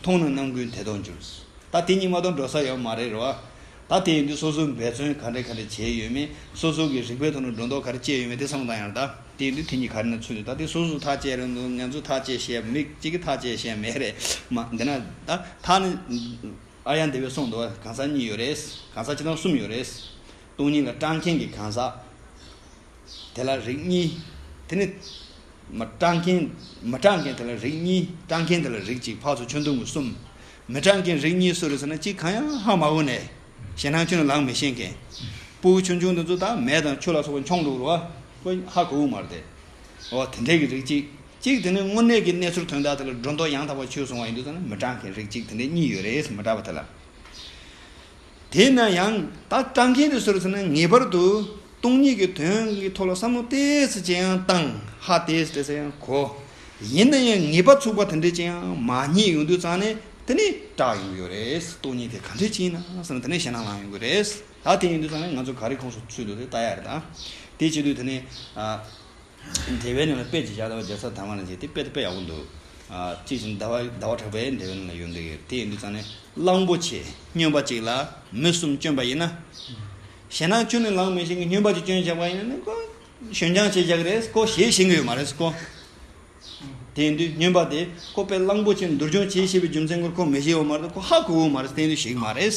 མཐོང་ནས་རྣམ་ཀུན་དད་དུ་འགྱུར། ད་དེ་གཉིས་མ་གཏོགས་འགྲོ་ས་ཡོད་མ་རེད་རོ། ད་དེ་ཡིན་དུས་སོ་སོའི་འབད་བརྩོན་ག་འདྲ་ག་འདྲ་བྱས་ཡོད་མེད། སོ་སོ་གི་རིག་པའི་ཐོག་ནས་སྒྲོ་འདོགས་ག་རེ་བཅད་ཡོད་མེད་དེ་བསམ་བློ་བཏང་ཡང་། ད་དེ་ཡིན་དུས་དེ་གཉིས་ག་རེ་ན་ཚུད་འདུག་ད་དེ་སོ་སོ་ཐག་བཅད་རེད་འདུག་ང་ཚོ་ཐག་བཅད་བཤད་མི་གཅིག་གིས་ཐག་བཅད་བཤད་མེད་རེད་མ། འདི་ན་ད་ཐག་ནི་ཨཱརྱ་དེ་བས་གསུངས་འདུག་གང་ཟག་གཉིས་ཡོད་རེད། གང་ཟག་སྤྱིར་བཏང་གསུམ་ཡོད་རེད། སྟོང་ཉིད་ལ་སྐྲག་མཁན་གྱི་གང་ཟག་དེ་ལ་རིགས་གཉིས། དེ་ནི་མི་སྐྲག་མཁན། མི་སྐྲག་མཁན་དེ་ལ་རིགས་གཉིས། སྐྲག་མཁན་དེ་ལ་རིགས་གཅིག་ཕར་ཚུར་ཆོས་མཐུན་གྱི་གསུམ། མི་སྐྲག་མཁན་རིགས་གཉིས་སུ་རེད་ཟེར་ན། གཅིག་གང་ཡང་ཧ་མ་གོ་ནས་ཞེད་སྣང་ཁྱོན་ནས་ལངས་མི་ཤེས་མཁན། སྤུ་གུ་ཆུང་ཆུང་དེ་ཚོ་ད་མེ་དང་ཆུ་ལ་སོགས་པ་མཆོང་འགྲོ་རུ་བ་ཁོ་ཧ་གོ་གི་མ་རེད་དེ། འོ་དེ་འདྲའི་གི་རིགས་གཅིག་གཅིག་དེ་ནི་དངོས་གནས་ཀྱི་གནས་ཚུལ་དོན་དག་དེ་ལ་སྒྲོ་འདོགས་ཡང་དག་པ་ཆོད་སོང་བ་ཡིན་དུས་ཙང་ནས་མི་སྐྲག་མཁན་རིགས་གཅིག་དེ་འདྲའི་གཉིས་ཡོད་རེད། མི་སྐྲག་པ་དེ་ལ། དེས་ན་ཡང་ད་སྐྲག་མཁན་དེ་སུ་རེད་ཟེར་ན། ངེས་པར་དུ་སྟོང་ཉིད་ཀྱི་དོན་གྱི་ཐོག་ལ་བསམ་བློ་ཏོག་ཙམ་ཅིག་ཡང་བཏང་། ཧ་ཏོག་ཙམ་ཡང་གོ། ཡིན་ན་ཡང་ངེས་པ་ཚུགས་པ་དེ་འདྲ་ཅིག་ཡང་མ་རྙེད་ཡོང་དུས་ཙང་ནས་དེ་ནས་སྐྲག་ཡོང་གི་ཡོད་རེད། སྟོང་ཉིད་དེ་ག་འདྲ་ཅིག་ཡིན་ན་ཟེར་ན་དེ་ནས་ཞེད་སྣང་ལངས་ཡོང་གི་རེད། ད་དེ་ཡིན་དུས་ཙང་ནས་ང་ཚོ་ག་རེ་ཁོངས་སུ་ཚུད་འདུག་དེ་ལྟ་ཡ་རེད། ད་དེ་བྱེད་དུས་དེ་ནས་ཨ། འགྲེལ་པའི་ནང་ལ་དཔེ་ཅིག་བཞག་ད་བ་རྒྱལ་ཚབ་དར་མ་རིན་ཆེན་དེ་དཔེ་དེ་དཔེ་ཡག་པོ་འདུག་ཨ་གཅིག་བྱས་ན་ཟླ་བ་ཟླ་བ་གྲགས་པའི་འགྲེལ་པའི་ནང་ལ་ཡོད་འདུག་དེ་ཡིན་དུས་ཙང་ནས་གླང་པོ་ཆེ་སྨྱོན་པ་གཅིག་ལ་མི་གསུམ་བསྐྱོན་པ་ཡིན་ན། ཞེད་སྣང་ཁྱོན་ནས་ལངས་མི་ཤེས་མཁན་སྨྱོན་པ་གཅིག་བསྐྱོན་བཞག་པ་ཡིན་ན་ནི་ཁོ་ཞོན་རྐྱང་བྱས་བཞག་གི་རེད། ཁོ་ཞེད་ཤེས་ཀྱི་ཡོད་མ་རེད་ཁོ། དེ་ཡིན་དུས་སྨྱོན་པ་དེ་ཁོ་དཔེ་གླང་པོ་ཆེ་འདུར་རྒྱུག་བྱེད་ཤེས་པའི་རྒྱུ་མཚན་སྐོར་ཁོ་མི་ཤེས་ཡོད་མ་རེད། ཁོ་ཧ་གོ་གི་མ་རེད། དེ་ཡིན་དུས་ཞེད་ཀྱི་མ་རེད།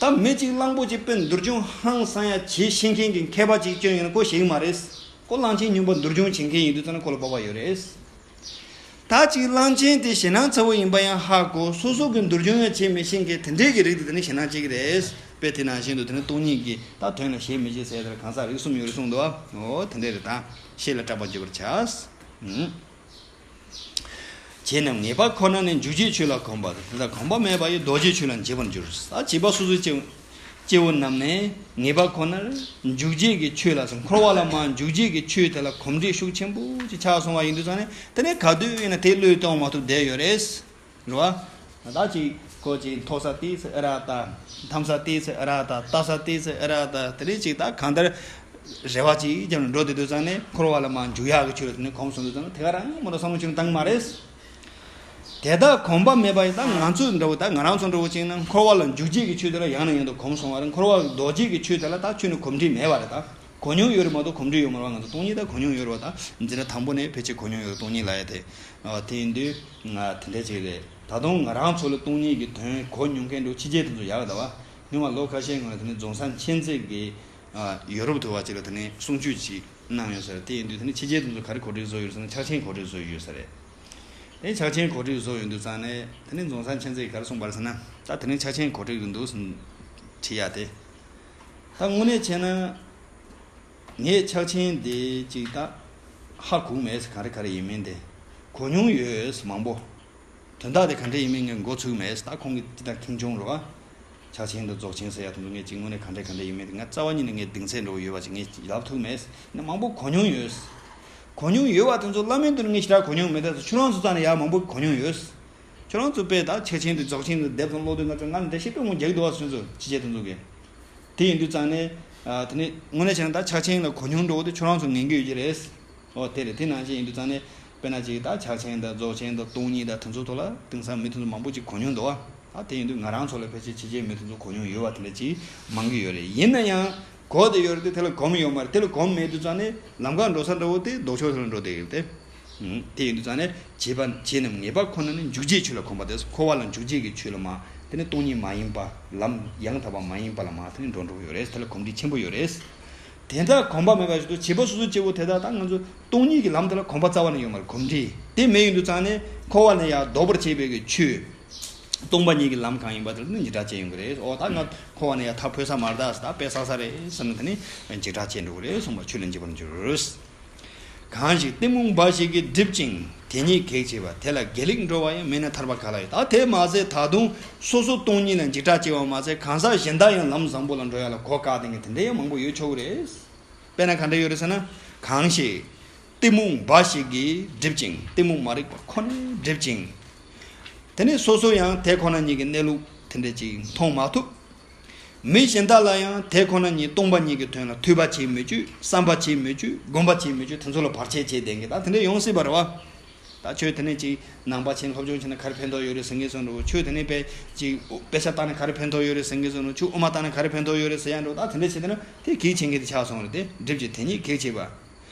ད་མི་གཅིག་གླང་པོ་ཆེ་དཔེ་འདུར་རྒྱུག་ཧང་སང་ཡ་བྱེད་ཤེས་མཁན་གྱི་མཁས་པ་གཅིག་བསྐྱོན་ཡོད་ན་ཁོ་ཞེད་ཀྱི་མ་རེད། ཁོ་གླང་ཆེན་སྨྱོན་པ་འདུར་རྒྱུག་བྱེད་མཁན་ཡིན་དུས་ཙང་ན་ཁོ་ལ་སྤོབས་པ་ཡོད་རེད། ད་གཅིག་གླང་ཆེན་དེ་ཞེད་སྣང་ཚ་བོ་ཡིན་པ་ཡང་ཧ་གོ། སོ་སོ་གི་འདུར་རྒྱུག་ཡང་བྱེད་མི་ཤེས་མཁན་དེ་འདྲའི་གི་རིགས་དེ་དེ་ནི་ཞེད་སྣང་སྐྱེ་གི་རེད། དཔེ་དེ་ནང་བཞིན་དུ་དེ་ནི་སྟོང་ཉིད་ཀྱི་ད་དོན་ལ་ཞེད་མི་བྱེད་ཟེར་དེར་གང་ཟག་རིགས་གསུམ་ཡོད་རེད་གསུངས་འདུག་ཨ། འོ་དེ་འདྲ་རེད། ད་ཤེས་ལ་སྐྲག་པ་བརྗོད་པར་བྱ། ཨུམ། བྱས་ནས་ངེས་པ་ཁོ་ན་ནི། འཇུག་བྱེད་ཆོས་ལ་གོམས་པ་དང་། དེ་དག་གོམས་པ་མེད་པ་ཡིས། ལྡོག་བྱེད་ཆོས་ལ་འཇིག་པར་འགྱུར། ད་བྱིས་པ་སོ་སོའི་སྐྱེ་སྐྱེ་བོ་རྣམས་ནི་ངེས་པ་ཁོ་ནར་འཇུག་བྱེད་ཀྱི་ཆོས་ལ་སོགས། འཁོར་བ་ལ་མར་འཇུག་བྱེད་ཀྱི་ཆོས་དེ་ལ་གོམས་འདྲིས་ཤུགས་ཆེན་པོ་ཅིག་ཆགས་སོང་བ་ཡིན་དུས་ཙང་ནས་དེ་ནས་ག་དུས་ཡིན་ན་དེ་བློས་གཏོང་མ་ཐུབ་བསྡད་ཡོད་རེད། རེད་བ། ད་ཅིག་ཁོ་ཅིག་མཐོ་ས་ཏོག་ཙམ་ཨེ་རག་ད། འཐམ་ས་ཏོག་ཙམ་ཨེ་རག་ད། ལྟ་ས་ཏོག་ཙམ་ཨེ་རག་ད། དེ་རིང་ཅིག་ད་གང་ལྟར་རེ་བ་ཅིག་རྒྱབ་ནས་འགྲོ་བསྡད་དུས་ཙང་ནས་འཁོར་བ་ལ་མར་འཇུག་ཡག་གི་ཆོས་ལ་དེ་ནས་གོམས་སོང་དུས་ཙང་ནས་དེ་ག་རང་མོ་ལ་བསམ་བློ་ཅིག་བཏང་གི་མ་རེད། དེ་དག་གོམས་པ་མེད་པ་ཡིན། ད་ང་ཚོ་འདྲ་བོ། ད་ང་རང་ཚོ་འདྲ་བོ་ཅིག་ན་འཁོར་བ་ལ་འཇུག་བྱེད་ཀྱི་ཆོས་དེ་ལ་ཡང་ནས་ཡང་དུ་གོམས་སོང་བ་རེད། འཁོར་བ་ལྡོག་བྱེད་ཀྱི་ཆོས་དེ་ལ་ད་ཁྱོན་ནས་གོམས་འདྲིས་མེད་པ་རེད། ད་གོ་མྱོང་ཡོད་རེད་མ་གཏོགས་གོམས་འདྲིས་ཡོད་མ་རེད། ང་ཚོ་སྟོང་ཉིད་ད་གོ་མྱོང་ཡོད་རེད་བ། ད་འཛིན་གྲྭ་དང་པོ་ནས་ཕལ་ཆེར་གོ་མྱོང་ཡོད་རེད། སྟོང་ཉིད་ལབ་ཡ་དེ། ཨ། དེ་ཡིན་དུས་ང་དེ་འདྲ་ཅིག་རེད། ད་དུང་ང་རང་ཚོ་ལ་སྟོང་ཉིད་ཀྱི་དོན་གོ་མྱོང་མཁན་འདྲ་བོ་ཕྱི་རྒྱལ་དེ་ཚོ་ཡག་གི་ད་བ། སྔོན་མ་ལོ་ཁ་ཤས་སྔོན་ལ་དེ་ནས་རྫོང་སར་མཁྱེན་བརྩེ་གིས། ཨ། ཡོ་རོབ་དུ་བ་ཅིག་ལ་དེ་ནས་གསུང་ཆོས་ཅིག་གནང་ཡོད་ས་རེད། དེ་ཡིན་དུས་དེ་ནས་ཕྱི་རྒྱལ་དེ་ཚོ་ག་རེ་གོ་སྒྲིག་བཟོ་ཡོད་ཟེར་ན་ཕྱག་ཆེན་གོ་སྒྲིག་བཟོ་ཡོད་ས་རེད། དེ་ཕྱག་ཆེན་གོ་སྒྲིག་བཟོ་ཡོང་དུས་ཙང་ནས་དེ་ནས་རྫོང་སར་མཁྱེན་བརྩེ་གིས་ག་རེ་གསུངས་པ་རེད་ཟེར་ན། ད་དེ་ནས་ཕྱག་ཆེན་གོ་སྒྲིག་རེད་འདུག་ཟེར་དྲིས་ཡ་དེ། ད་དངོས་གནས་བྱས་ན། ངས་ཕྱག་ཆེན་དེ་གཅིག་ད་ཧ་གོ་མེད། ག་རེ་ག་རེ་ཡིན་མིན་དེ་གོ་མྱོང་ཡོད་མང་པོ། དོན་དག་དེ་ག་འདྲ་ཡིན་མིན་ངས་མགོ་ཚོས་མེད། ད་ཁོང་གིས་ཅི་ལྟར་ཁེངས་སྐྱུང་རེད་བ། ཕྱག་ཆེན་དང་རྫོགས་ཆེན་ཟེར་ཡ་དེ་ཚོ་ངས་ཅིག་དངོས་གནས་ག་འདྲ་ག་འདྲ་ཡིན་མིན་དེ་ང་རྩ་བ་ཉིད་ནས་ངས་གདེང་ཚད་འདྲ་བོ་ཡོད་པ་ཅིག་ངས་ལབ་ཐུབ་མེད། ཡིན་ན་མང་པོ་གོ་མྱོང་ཡོད། གོ་མྱོང་ཡོད་པ་དེ་ཚོ་བླ་མའི་མདུན་ངས་ཞེ་དྲག་གོ་མྱོང་མེད། ད་ཁྱོད་རང་ཚོ་རྩ་ནས་ཡག་མང་པོ་གོ་མྱོང་ཡོད། ཁྱོད་རང་ཚོ་དཔེ་ད་ཕྱག་ཆེན་དང་རྫོགས་ཆེན་དང་དེབ་ཚང་ཀློག་དུས་ང་ཚོ་ང་ལ་འགྲེལ་བཤད་དཔེ་མང་རྒྱག་གི་འདུག་བ། སོ་སོ་ཕྱི་རྒྱལ་དེ་ཚོ་གིས། དེ་ཡིན་དུས་ཙང་ནས། ཨ། དེ་ནས་དངོས་གནས་བྱས་ན་ད་ཕྱག་ཆེན་ལ་གོ་མྱོང་འདྲ་བོ་དེ་ཁྱོད་རང་ཚོ་ངེས་འགྱོད་ཡོད་ཀྱི་རེད། ཨོ་དེ་རེད། དེ་ནང་བཞིན་ཡིན་དུས་ཙང་ནས་དཔེར་ན་ཅིག་ད་ཕྱག་ཆེན་དང་རྫོགས་ཆེན་དང་སྟོང་ཉིད་དང་དེ་ཚོ་ཐོག་ལ་དེང་སང་མི་དེ་ཚོ་མང་པོ་ཅིག་གོ་མྱོང་འདུག་བ། ཨ། དེ་ཡིན་དུས་ང་རང་ཚོ་ལ་ཕལ་ཆེར་ཕྱི་རྒྱལ་མི་དེ་ཚོ་གོ་མྱོང་ཡོད་པ་དེ་འདྲ་ཅིག་མང་གི་ཡོད་རེད། ཡིན་ན་ཡང་གོ་བསྡད་ཡོད་རེད་དེ་དེ་ལ་གོམས་ཡོད་མ་རེད། དེ་ལ་གོམས་མེད་དུས་ཙང་ནས་ལམ་ཁ་འགྲོ་ས་འདྲ་བོ་དེ་ལྡོག་ཕྱོགས་དེ་ལ་འགྲོ་བསྡད་ཡོད་དེ། ཨུམ། དེ་ཡིན་དུས་ཙང་ནས་བྱེད་པ་བྱེད་རྣམས་ངེས་པ་ཁོ་ན་ནི་འཇུག་བྱེད་ཆོས་ལ་གོམས་པ་དེ། འཁོར་བ་ལ་འཇུག་བྱེད་ཀྱི་ཆོས་ལ་མ། དེ་ནི་སྟོང་ཉིད་མ་ཡིན་པ། ལམ་ཡང་དག་པ་མ་ཡིན་པ་ལ་མ། དེ་ནི་འགྲོ་འགྲོ་ཡོད་རེད། དེ་ལ་གོམས་འདྲིས་ཆེན་པོ་ཡོད་རེད། དེ་འདྲ་གོམས་པ་མེད་པ་ཞིག་ཏུ་བྱེད་པ་སོ་སོ་སྐྱེ་བོ་དེ་དག་ད་ང་ཚོ་སྟོང་ཉིད་ཀྱི་ལམ་དེ་ལ་གོམས་པ་རྩ་བ་ནས་ཡོད་མ་རེད། གོམས་འདྲིས་དེ་མེད་ཡོང་དུས་ཙང་ནས་འཁོར་བ་ལས་ཡང་ལྡོག་པར་བྱེད་པའི་གི་ཆོས། སྟོང་པ་ཉིད་ཀྱི་ལམ་གང་ཡིན་པ་དེ་ལ་ནི་འཇིགས་སྐྲག་སྐྱེ་ཡོང་གི་རེད། ཨོ་ད་ང་འཁོར་བ་ནས་ཡང་ཐར་ཕོད་ས་མ་རེད། ད་ད་དཔེ་བསགས་ས་རེད་ཟེར་ནས་དེ་ནི་འཇིགས་སྐྲག་སྐྱེ་འགྲོ་གི་རེད། གསུངས་པ་ཆོས་ལ་འཇིགས་པར་འགྱུར། གང་ཞིག་གཏི་མུག་འབའ་ཞིག་གིས་བསྒྲིབས་ཅིང་དེ་ཉིད་གེགས་བྱེད་པ། དེ་ལ་དགེ་ལེགས་འགྲོ་བ་ཡང་མེད་ན་ཐར་པ་ག་ལ་ཡོད། ད་དེ་མ་ཟད་ད་དུང་སོ་སོ་སྟོང་ཉིད་ལ་འཇིགས་སྐྲག་སྐྱེ་བ་མ་ཟད་གང་ཟག་གཞན་དག་ཡང་ལམ་བཟང་པོ་ལ་འགྲོ་ཡ་ལ་གོ་བཀག་བསྡད་མཁན་དེ་འདྲ་ཡང་མང་པོ་ཡོད་ཆོག་གི་རེད། དཔེར་ན་ག་འདྲ་ཡོད་རེད་ཟེར་ན། གང་ཞིག་གཏི་མུག་འབའ་ཞིག་གིས་བསྒྲིབས་ཅིང་། གཏི་མུག་མ་རིག་པ་ཁོ་ནས་བསྒྲིབས་ཅིང་། དེ་ནས་སོ་སོ་ཡང་དེ་ཁོ་ན་ཉིད་ཀྱི་གནས་ལུགས་དེ་འདྲ་ཅིག་མཐོང་མ་ཐུབ། མི་གཞན་དག་ལ་ཡང་དེ་ཁོ་ན་ཉིད་སྟོང་པ་ཉིད་ཀྱི་དོན་ལ་ཐོས་པ་བྱེད་མི་བཅུག། བསམ་པ་བྱེད་མི་བཅུག། སྒོམ་པ་བྱེད་མི་བཅུག། དེ་ཚོ་ལ་བར་ཆད་བྱེད་བསྡད་མཁན་ད་དེ་འདྲ་ཡོང་སྲིད་པ་རེད་བ། ད་ཁྱོད་དེ་ནས་ཅིག་ནང་པ་ཕྱིན་སློབ་སྦྱོང་བྱས་ན་ག་རེ་ཕན་ཐོགས་ཡོད་རེད་ཟེར་མཁན་བཟོ་འདྲ་བོ། ཁྱོད་དེ་ནས་དཔེ་ཅིག་དཔེ་ཆ་བལྟས་ན་ག་རེ་ཕན་ཐོགས་ཡོད་རེད་ཟེར་མཁན་བཟོ་འདྲ་བོ། ཁྱོད་དབུ་མ་བཏང་ན་ག་རེ་ཕན་ཐོགས་ཡོད་རེད་ཟེར་ཡ་འདྲ་བོ། ད་དེ་འདྲ་བྱེད་དེ་ན་དེ་གེགས་བྱེད་མཁན་དེ་ཆགས་སོང་རེད་དེ། བསྒྲིབས་ཀྱི་དེ་ཉིད་གེགས་བྱེད་པ།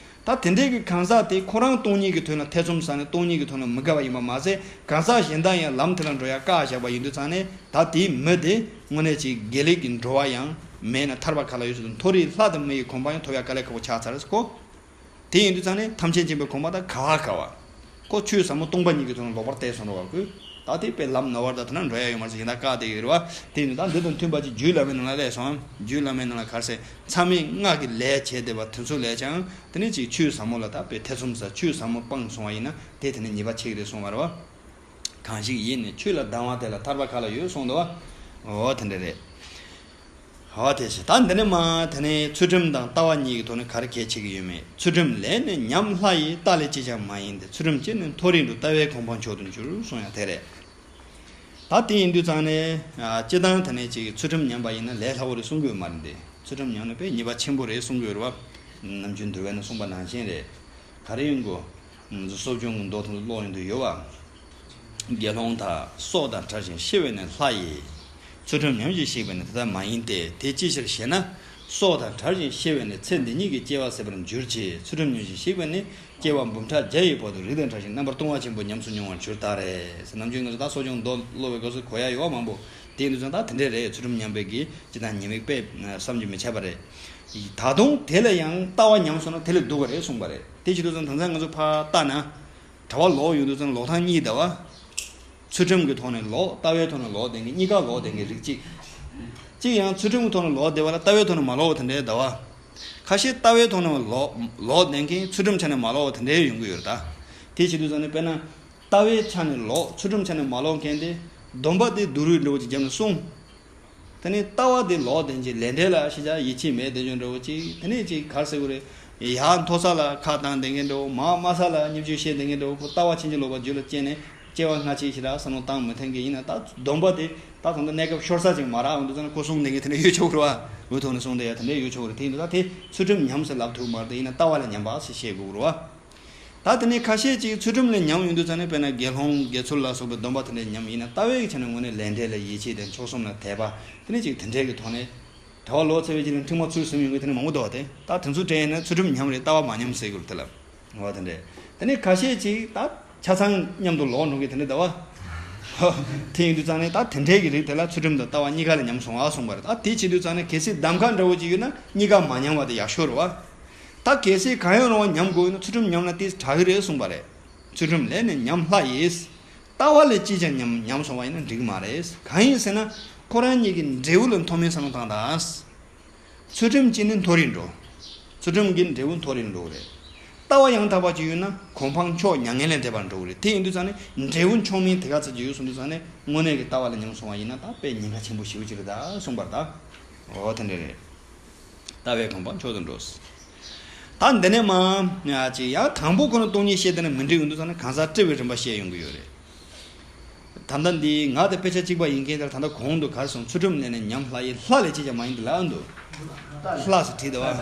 ད་དེ་འདྲའི་གི་གང་ཟག་དེ་ཁོ་རང་སྟོང་ཉིད་ཀྱི་དོན་ལ་ཐེ་ཚོམ་ཟ་ནས་སྟོང་ཉིད་ཀྱི་དོན་ལ་མི་དགའ་བ་ཡིན་པ་མ་ཟད་གང་ཟག་གཞན་དག་ཡང་ལམ་དེ་ལ་འགྲོ་ཡ་བཀག་བཞག་པ་ཡིན་དུས་ཙང་ནས་ད་དེའི་མི་དེ་དངོས་གནས་ཀྱི་དགེ་ལེགས་ཀྱི་འགྲོ་བ་ཡང་མེད་ན་ཐར་པ་ག་ལ་ཡོད་ཟེར་དུས་མཐོ་རིས་ལྷ་དང་མི་ཡི་གོ་འཕང་ཡང་ཐོབ་ཡ་དཀའ་ལས་ཁག་པོ་ཆགས་ཚར་ཟེར་གོ། དེ་ཡིན་དུས་ཙང་ནས་ཐམས་ཅད་མཁྱེན་པའི་གོ་འཕང་ད་ག་བ་ག་བ། ཁོ་ཆོས་ཟབ་མོ་སྟོང་པ་ཉིད་ཀྱི་དོན་ལ་ལོག་པར་གཏད་སོང་རེད་བ་ཁོས། ད་དེ་དཔེ་ལམ་ནོར་བ་དང་དེ་ན་འགྲོ་ཡ་ཡོད་མ་རེད་ཟེར་གྱིན་ད་བཀག་བསྡད་ཡོད་རེད་བ། དེ་ཡིན་དུས་ད་འདི་དང་མཐུན་པ་ཅིག་རྒྱུད་བླ་མའི་ནང་ལ་སླེབས་སོང་། རྒྱུད་བླ་མའི་ནང་ལ་ག་རེ་ཟེར། མཚམས་མེད་སྔགས་ཀྱི་ལས་བྱས་བསྡད་པ་དེ་ཚོ་ལས་ཀྱང་དེ་ནས་ཅིག་ཆོས་ཟབ་མོ་ལ་ད་དཔེ་ཐེ་ཚོམ་ཟ། ཆོས་ཟབ་མོ་སྤངས་སོང་བ་ཡིན་ན་དེ་དེ་ནས་ཉེས་པ་ཆེ་གི་རེད་གསུངས་པ་རེད་བ། གང་ཞིག་ཡིད་ནི་ཆོས་ལ་སྡང་བ་དེ་ལ་ཐར་པ་ག་ལ་ཡོད་གསུངས་འདུག་བ། འོ་དེ་འདྲ་རེད། འོ་དེ་བཞིན་ད་འདི་ནས་མ་དེ་ནས་ཚུལ་ཁྲིམས་དང་ལྟ་བ་གཉིས་ཀྱི་ཐོག་ནས་ག་རེ་གལ་ཆེ་གི་ཡོད་མེད། ཚུལ་ཁྲིམས་ལས་ནི་ཉམས་ལྷ་ཡི་ལྟ་ལས་ཅི་ཀྱང་མ་ཡིན་ཏེ། ཚུལ་ཁྲིམས་སྤྱི་ནི་མཐོ་རིས་འགྲོ། ལྟ་བས་གོ་འཕང་མཆོག་ཏུ་འགྱུར། གསུང་ཡང་དེ་རེད། ད་དེ་ཡིན་དུས་ཙང་ནས་ཨ་སྤྱི་བཏང་དེ་ནས་ཅིག་ཚུལ་ཁྲིམས་ཉམས་པ་ཡིན་ན་ལས་སླ་བོ་རེད་གསུང་གི་ཡོད་མ་རེད་དེ། ཚུལ་ཁྲིམས་ཉམས་ན་དཔེ་ཉེས་པ་ཆེན་པོ་རེད་གསུང་གི་ཡོད་རེད་བ། ནམ་རྒྱུན་འདུལ་བའི་ནང་གསུངས་པ་ནང་བཞིན་རེད། ག་རེ་ཡིན་གོ། གསོ་སྦྱོང་གི་མདོ་དེ་ཚོ་ཀློག་ཡོང་དུས་ཡོད་བ། དགེ་སློང་དག་སྲོག་དང་བྲལ་ཞིང་ཤི་བས་ནི་ལྷ་ཡི། ཚུལ་ཁྲིམས་ཉམས་ཤིང་ཞིག་པས་ནི་དེ་ལྟར་མ་ཡིན་ཏེ། དེ་ཅིའི་ཕྱིར་ཞེ་ན། སྲོག་དང་བྲལ་ཞིང་ཤི་བས་ནི་ཚེ་འདི་ཉིད་ཀྱི་སྐྱེ་བ་ཟད་པར་འགྱུར་གྱི། ཚུལ་ཁྲིམས་ཉམས་ཤིང་ཞིག་པས་ནི་སྐྱེ་བ་འབུམ་ཕྲག་བརྒྱ་ཡི་བར་དུ་རིགས་དང་བྲལ་ཞིང་རྣམ་པར་ལྟུང་བ་ཆེན་པོ་ཉམས་སུ་མྱོང་བར་འགྱུར་ད་རེ། ནམ་རྒྱུན་ང་ཚོ་ད་གསོ་སྦྱོང་མདོ་ཀློག་པའི་སྐབས་སུ་གོ་ཡ་ཡོད་བ་མང་པོ། དེ་ཡིན་དུས་ཙང་ད་དེ་འདྲས་རེད། ཚུལ་ཁྲིམས་ཉམས་པའི་གི་ཅི་དང་ཉེས་དམིགས་དཔེ་བསམ་གྱིས་མི་ཁྱབ་པ་རེད། ད་དུང་དེ་ལ་ཡང་ལྟ་བ་ཉམས་སོང་ན་དེ་ལས་སྡུག་པ་རེད་གསུངས་པ་རེད། དེ་བྱེད་དུས་ཙང་ད་ལྟ་ང་ཚོ་ཕར་ལྟ་ན། གྲྭ་པ་ལོག་ཡོང་དུས་ཙང་ལོག་སྟངས་གཉིས་འདུག་བ། ཚུལ་ཁྲིམས་ཀྱི་ཐོག་ནས་ལོག་ལྟ་བའི་ཐོག་ནས་ལོག་བསྡད་མཁན་གཉིས་ཀ་ལོག་བསྡད་མཁན་རིགས་གཅིག་གཅིག་ཡང་ཚུལ་ཁྲིམས་ཀྱི་ཐོག་ནས་ལོག་བསྡད་པ་ལ་ལྟ་བའི་ཐོག་ནས་མ་ལོག་པ་དེ་འདྲའི་འདུག་བ། ཁ་ཤས་ལྟ་བའི་ཐོག་ནས་ལོག་ལོག་བསྡད་མཁན་ཚུལ་ཁྲིམས་ཆ་ནས་མ་ལོག་པ་དེ་འདྲའི་ཡོང་གི་ཡོད་རེད་ད། དེ་བྱེད་དུས་ཙང་ནས་དཔེར་ན། ལྟ་བའི་ཆ་ནས་ལོག་ཚུལ་ཁྲིམས་ཆ་ནས་མ་ལོག་མཁན་དེ། སྡོམ་པ་དེ་སྡུག་རུས་འདྲ་བོ་ཅིག་བརྒྱབ་ནས་སྲུང་། དེ་ནས་ལྟ་བ་དེ་ལོག་བསྡད་ཅིག་ལས་འབྲས་ལ་ཤི་ཆ་ཡིད་ཆེས་མེད་བསྡད་ཅུང་འདྲ་བོ་ཅིག་དེ་ནས་ཅིག་ག་རེ་ཟེར་དགོས་རེད། ཡར་མཐོ་ས་ལ་ཁ་བཏང་བསྡད་མཁན་འདྲ་བོ། མར་དམའ་ས་ལ་བརྙས་བཅོས་བཤད་བསྡད་མཁན་འདྲ་བོ། ཁོ་ལྟ་བ་ཕྱིན་ཅི་ལོག་པ་རྒྱུད་ལ་སྐྱེས་ནས་སྐྱེ་བ་སྔ་ཕྱི་ཞེ་དྲག་བསམ་བློ་བཏང་མི་ཐེངས་གི་ཡིན་ན་ད་སྡོམ་པ་དེ་ད་ད་ལྟ་གནས་སྐབས་ཤོར་ས་ཅིག་མ་རག་འོང་དུས་ཙང་ཁོ་སྲུང་བསྡད་མཁན་དེ་འདྲ་ཡོད་ཆོག་གི་རེད་བ། འུ་ཐུག་ནས་སྲུང་བསྡད་ཡ་དེ་འདྲ་ཡོད་ཆོག་གི་རེད། དེ་ཡིན་དུས་ད་དེ་ཚུལ་ཁྲིམས་ཉམས་ཟེར་ལབ་ཐུབ་མ་རེད། དེ་ཡིན་ན་ལྟ་བ་ལ་ཉམས་པ་ཟེར་བཤད་དགོས་ཀྱི་རེད་བ། ད་དེ་ནས་ཁ་ཤས་ཅིག་ཚུལ་ཁྲིམས་ལ་ཉམས་ཡོང་དུས་ཙང་ནས། དཔེར་ན་དགེ་སློང་དགེ་ཚུལ་ལ་སོགས་པའི་སྡོམ་པ་དེ་འདྲ་ཉམས་ཡིན་ན། ལྟ་བའི་ཆ་ནས་དངོས་གནས་ལས་འབྲས་ལ་ཡིད་ཆེས་དང་། མཆོག་གསུམ་ལ་དད་པ། དེ་ནས་ཅིག་དེ་འདྲའི་གི་ཐོག་ནས། གྲྭ་པ་ལོ་ཚར་བའི་རྗེས་ལ་ཁྲིམས་ཁ་ཚུར་ཟིན་ཡོང་མཁན་དེ་འདྲ་མང་པོ་འདུག་པ། དེ་ད་དེ་ཚོ་དྲན་ཡིན་ན་ཚུལ་ཁྲིམས་ཉམས་རེད། ལྟ་བ་མ་ཉམས་ཟེར་དགོས་རེད་དེ་ལ། འོ་དེ་འདྲས། དེ་ནས་ཁ་ཤས་ཅིག་ད་ཆ་ཚང་མཉམ་དུ་ལོག་འགྲོ་མཁན་དེ་འདྲ་འདུག་པ། དེ་ཡིན་དུས་ཙང་ནས་ད་དེ་འདྲའི་གི་རིགས་དེ་ལ་ཚུལ་ཁྲིམས་དང་ལྟ་བ་གཉིས་ཀ་ལ་ཉམས་སོང་བ་གསུངས་པ་རེད། ད་དེ་བྱེད་དུས་ཙང་ནས་གལ་སྲིད་གདམ་ཁ་འདྲ་བོ་ཅིག་ཡོད་ན་གཉིས་ཀ་མ་ཉམས་པ་དེ་ཡག་ཤོས་རེད་པ། ད་གལ་སྲིད་གང་ཡང་རུང་བ་ཉམས་དགོས་ཡོད་ན། ཚུལ་ཁྲིམས་ཉམས་ན་དེ་དྲག་གི་རེད་གསུངས་པ་རེད། ཚུལ་ཁྲིམས་ལས་ནི་ཉམས་སླ་ཡིས། ལྟ་བ་ལས་ཅིས་ཀྱང་ཉམས་ཉམས་སོང་བ་ཡིན་ན་འགྲིག་གི་མ་རེད། གང་ཡིན་ཟེར་ན། ཁོ་རང་གཉིས་ཀྱི་འབྲས་བུ་ལ་མཐོ་དམན་བསམ་བློ་བཏང་དང་། ཚུལ་ཁྲིམས་ཀྱིས་ནི་མཐོ་རིས་འགྲོ། ཚུལ་ཁྲིམས་ཀྱི་འབྲས་བུ་མཐོ་རིས་འགྲོ་གི་རེད། ལྟ་བ་ཡང་དག་པ་ཅིག་ཡོད་ན་གོ་འཕང་མཆོག་མྱ་ངན་ལས་འདས་པར་འགྲོ་གི་རེད། དེ་ཡིན་དུས་ཙང་ནས་འབྲས་བུ་མཆོག་དམན་དེ་ག་ཚོད་ཅིག་ཡོད་གསུངས་དུས་ཙང་ནས། དངོས་གནས་ཀྱི་ལྟ་བ་ལ་ཉམས་སོང་བ་ཡིན་ན་ད་དཔེ་ཉེན་ཁ་ཆེན་པོ་ཞེ་པོ་ཅིག་རེད་ད་གསུངས་པ་རེད་ད། འོ་དེ་འདྲ་རེད། ལྟ་བའི་གོ་འཕང་མཆོག་ཏུ་འགྲོ། ད་འདི་ནས་མར་ཅིག་ཡང་དང་པོ་ཁོ་ན་སྟོང་ཉིད་བཤད། དེ་ནས་མི་འགྲིག་ཡོང་དུས་ཙང་ནས་གང་ཟག་བཀྲི་བའི་རིམ་པ་བཤད་ཡོང་གི་ཡོད་རེད། ད་ལྟ་འདི་ང་དང་དཔེ་ཆ་གཅིག་པ་ཡིན་མཁན་དེར་ད་ལྟ་གོང་དུ་ག་རེ་སོང་། ཚུལ་ཁྲིམས་ལས་ནི་ཉམས་སླ་ཡི། ལྷ་ལས་ཅིས་ཀྱང་མ་ཡིན་ཏེ་ལབ་འདུག་ལྷ་ཟེར་བྲིས་འདུག་པ།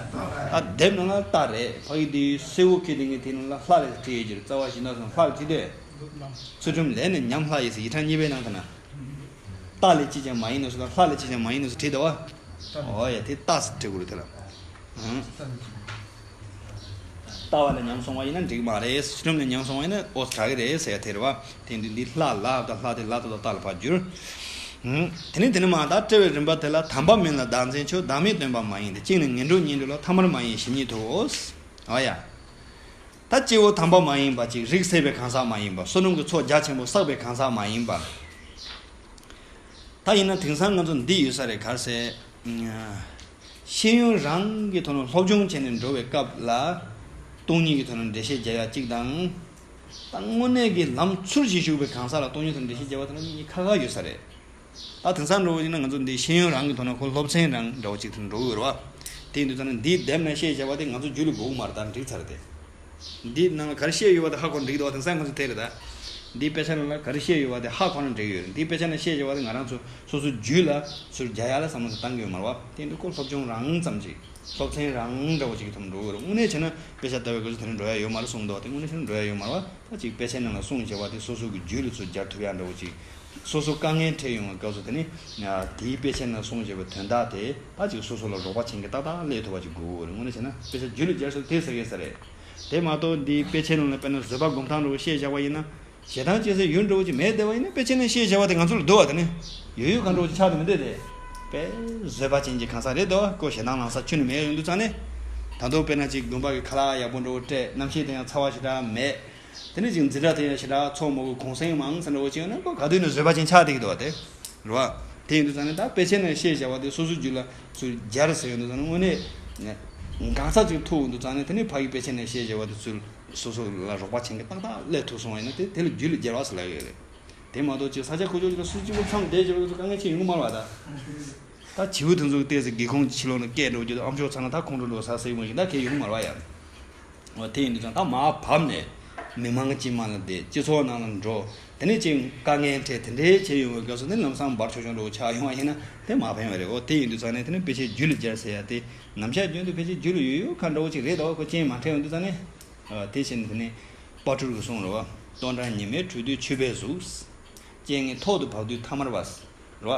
ད་དེབ་ནང་ལ་ལྟ་རེད། ཕ་གི་དེ་སེར་པོ་ཁྱེར་དེ་ངས་དེ་ནང་ལ་ལྷ་ལས་བྲིས་ཡོད་ཀྱི་རེད། རྩ་བ་བཞི་ན་སོང་ལྷ་ལ་བྲིས་ཏེ། ཚུལ་ཁྲིམས་ལས་ནི་ཉམས་སླ་ཡིས་ཟེར་ཡིག་ཕྲེང་གཉིས་པའི་ནང་དུ་ན། ལྟ་ལས་ཅིས་ཀྱང་མ་ཡིན་ནོ་ཟེར་དང་། ལྷ་ལས་ཅིས་ཀྱང་མ་ཡིན་ནོ་ཟེར་བྲིས་འདུག་པ། འོ་ཡ། དེ་ལྟ་ཟེར་བྲིས་དགོས་རེད་དེ་ལ། ལྟ་བ་ལ་ཉམས་སོང་བ་ཡིན་ན་འགྲིག་མ་རེད། ཚུལ་ཁྲིམས་ལ་ཉམས་སོང་བ་ཡིན་ན་ཨོ་དྲག་གི་རེད་ཟེར་ཡ་དེ་རེད་པ། དེ་དུས་འདི་ལྷ་ལ་དང་། ལྷ་དེ་ལ་དང་ལྟ་ལ་ཕར་བསྒྱུར། དེ་ནས་དེ་ནས་མར་ད་བཀྲི་བའི་རིམ་པ་དེ་ལ། དམ་པ་མིན་ལ་བདག་འཛིན་ཆོས། བདག་མེད་སྟོན་པ་མ་ཡིན་ཏེ། གཅིག་ནི་ངན་འགྲོ་གཉིས་འགྲོ་ལ། ཐ་མལ་མ་ཡིན་གཞི་ཉིད་དོ། འོ་ཡ། ད་སྐྱེ་བོ་དམ་པ་མ་ཡིན་པ་ཅིག་རིགས་སད་པའི་གང་ཟག་མ་ཡིན་པ། བསོད་ནམས་ཀྱི་ཚོགས་རྒྱ་ཆེན་པོ་བསགས་པའི་གང་ཟག་མ་ཡིན་པ། ད་ཡིན་ན་དེང་སང་ང་ཚོ་འདི་ཡོད་ས་རེད། ག་རེ་ཟེར། ཤེས་ཡོན་རང་གི་ཐོག་ནས་སློབ་སྦྱོང་བྱས་ནས་འགྲོ་བའི་སྐབས་ལ། སྟོང་ཉིད་ཀྱི་ཐོག་ནས་འགྲེལ་བཤད་རྒྱག་ཡ་གཅིག་དང་། ད་དངོས་གནས་ཀྱི་ལམ་ཚུལ་ཞིག་ཞུགས་པའི་གང་ཟག་ལ་སྟོང་ཉིད་ཐོག་ནས་འགྲེལ་བཤད་རྒྱག་པ་དེ་ལ་གཉིས་ཁ་ཁ་ཡོད་ས་རེད། ད་དེང་སང་འགྲོ་བ་ཡིན་ན་ང་ཚོ་འདི་ཤེས་ཡོན་རང་གི་ཐོག་ནས་ཁོ་སློབ་ཚན་རང་འདྲ་བོ་ཅིག་དེ་འགྲོ་གི་ཡོད་རེད་པ། དེ་ཡིན་དུས་ཙང་ནས་འདིའི་དེབ་ནང་བཤད་བྱ་བ་དེ་ང་ཚོ་རྒྱུད་ལ་དགོས་ཀྱི་མ་རེད། ད་འགྲིག་ཚར་ཏེ། འདིའི་ནང་ལ་ག་རེ་བཤད་ཡོད་པ་དེ་ཧ་གོ་ན་འགྲིག་འདུག་པ། དེང་སང་ང་ཚོ་དེ་རེད་ད། འདིའི་དཔེ་ཆ་ནང་ལ་ག་རེ་བཤད་ཡོད་པ་དེ་ཧ་གོ་ན་འགྲིག་ཡོད་རེད། འདིའི་དཔེ་ཆ་ནང་བཤད་བྱ་བ་དེ་ང་རང་ཚོ་སོ་སོའི་རྒྱུད་ལ་ཚུར་རྒྱག་ཡ་ལ་བསམ་བློ་དེ་བཏང་གི་ཡོད་མ་རེད་པ། དེ་འདུག་ཁོ་སློབ་སྦྱོང་རང་ཙམ་ཅིག་སློབ་ཚན་རང་འདྲ་བོ་ཅིག་གི་ཐོག་འགྲོ་གི་ཡོད་རེད། དངོས་གནས་བྱས་ན་དཔེ་ཆ་ལྟ་བའི་སྐབས་སུ་དེ་འདྲ་འགྲོ་ཡ་ཡོད་མ་རེད་གསུངས་འདུག་པ། དེ་དངོས་གནས་བྱས་ན་འགྲོ་ཡ་ཡོད་མ་རེད་པ། ད་ཅིག་དཔེ་ཆ་ནང་ལ་གསུངས་བྱས་པ་དེ་སོ་སོ་གི་རྒྱུད་ལ་ཚུར་སྦྱར་ཐུབ་ཡ་འདྲ་བོ་ཅིག་སོ་སོ་དཀའ་ངལ་འཕྲད་ཡོང་བའི་སྐབས་སུ་དེ་ནི། དེའི་དཔེ་ཆ་ནང་གསུངས་བྱས་པའི་དོན་དག་དེ་ད་ཅིག་སོ་སོ་ལ་རོགས་པ་བྱེད་མཁན་ཏག་ཏག་སླེབས་ཐུབ་པ་ཅིག་དགོས་ཀྱི་ཡོད་རེད། དངོས་གནས་བྱས་ན་དཔེ་ཆ་རྒྱུད་ལ་སྦྱར་ས་དེ་ཟེར་གི་ས་རེད། དེ་མ་གཏོགས་འདིའི་དཔེ་ཆའི་ནང་ལ་དཔེར་ན་བཟོད་པ་སྒོམ་སྟངས་འདྲ་བོ་བཤད་བཞག་པ་ཡིན་ན། ཞེ་སྡང་སྐྱེ་སའི་ཡུལ་འདྲ་བོ་ཅིག་མེད་བསྡད་པ་ཡིན་ན་དཔེ་ཆའི་ནང་བཤད་བཞག་པ་དེ་ང་ཚོ་ལ་འདུག་པ། དེ་ནི་ཡོད་ཡོད་གང་འདྲ་བོ་ཅིག་ཆགས་བསྡད་མི་འདུག་སྟེ། དཔེ་བཟོད་པ་ཅན་གྱི་གང་ཟག་རེད་འདུག་པ། ཁོ་ཞེ་སྡང་ལངས་ས་ཁྱོན་ནས་མེད་ཡོང་དུས་ཙང་ནས། ད་དུང་དཔེར་ན་ཅིག་དགོན་པ་གི་ཁ་ལག་ཡག་པོ་འདྲ་བོ་སྤྲད། གནམ་གཤིས་དེ་ཡང་ཚ་བ་ཞེ་དྲག་མེད། དེ་ནས་ཅིག་འཛིན་གྲྭ་དེ་ཡང་ཞེ་དྲག་ཚོགས་མང་པོ་གུང་སེང་མང་ཙམ་འདྲ་བོ་ཅིག་ཡོད་ན། ཁོ་ག་དུས་ནས་བཟོད་པ་ཅན་ཆགས་བསྡད་ཀྱི་འདུག་པ། དེ་རེད་པ། དེ་ཡིན་དུས་ཙང་ནས་ད་དཔེ་ཆའི་ནང་བཤད་བཞག་པ་དེ་སོ་སོའི་རྒྱུད་ལ་ཚུར་སྦྱར་ཟེར་ཡོང་དུས་ཙང་ནས། དངོས་གནས་གང་ཟག་ཅིག་ཐུག་ཡོང་དུས་ཙང་ནས། དེ་ནས་ཕ་གི་དཔེ་ཆའི་ནང་བཤད་བཞག་པ་དེ་ཚུར་སོ་སོ་ལ་རོགས་པ་བྱེད་མཁན་ཏག་ཏག་སླེབས་ཐུབ་སོང་བ་ཡིན་ན། དེ་དེ་ལ་རྒྱུད་ལ་སྦྱར་བ་ཟེར་ལབ་ཀྱི་ཡོད་རེད། དེ་མ་གཏོགས་ཅིག་ས་ཆ་ཁོ་ཆོ་ཅིག་ལ་སུ་གཅིག་པུ་མཚམས་བསྡད་བྱས་པ་དེ་ཚོ་དཀའ་ངལ་ཆེ་ཡོང་གི་མ་རེད་པ། ད། ད་བྱིའུ་དེ་ཚོ་གི་ལྟས་སུ་སྒེའུ་ཁུང་ཕྱི་ལོགས་ནས་སྐད་འགྲོ་རྒྱུ་དང་། ཨ་མཆོག་ཚང་ལ་ད་ཁོང་ཁྲོ་འགྲོ་ས་ཟེར་གྱི་མ་གཏོགས་ད་གང་ཡང་ཡོང་གི་མ་རེད་པ་ཡ། འོ་དེ་ཡིན་དུས་ཙང་ད་མར་བབས་ནས་མི་མང་དཀྱིལ་མ་ལ་བསྡད། སྤྱི་ཚོགས་ནང་ལ་འགྲོ། དེ་ནས་ཅིག་དཀའ་ངལ་འཕྲད། དེ་འདྲའི་བྱས་ཡོང་བའི་སྐབས་སུ་ནི་ལམ་སང་འབར་ཆོག་ཆོག་འདྲ་བོ་ཆགས་ཡོང་བ་ཡིན་ན་དེ་མ་ཕན་པ་རེད། འོ་དེ་ཡིན་དུས་ཙང་ནས་དེ་ནི་དཔེ་ཆའི་རྒྱུད་ལ་སྦྱར་ཟེར་ཡ་དེ། ནམ་ཞག་རྒྱུན་དུ་ཕལ་ཆེར་རྒྱུད་ལ་ཡོད་ཡོད་ཁ་འདྲ་བོ་ཅིག་རེད་དོ། ཁོ་རྐྱེན་མ་འཕྲད་ཡོང་དུས་ཙང་ནས། ཨ། དེ་བྱས་ནས་དེ་ནས་དཔལ་སྤྲུལ་གྱི་གསུང་རེད་པ། ལྟོ་འགྲངས་ཉི་མའི་དྲོད་དུས་ཆུ་བས་ཟུག་རྐྱེན་ངན་ཐོག་ཏུ་བབས་དུས་ཐ་མལ་པ། རེད་པ།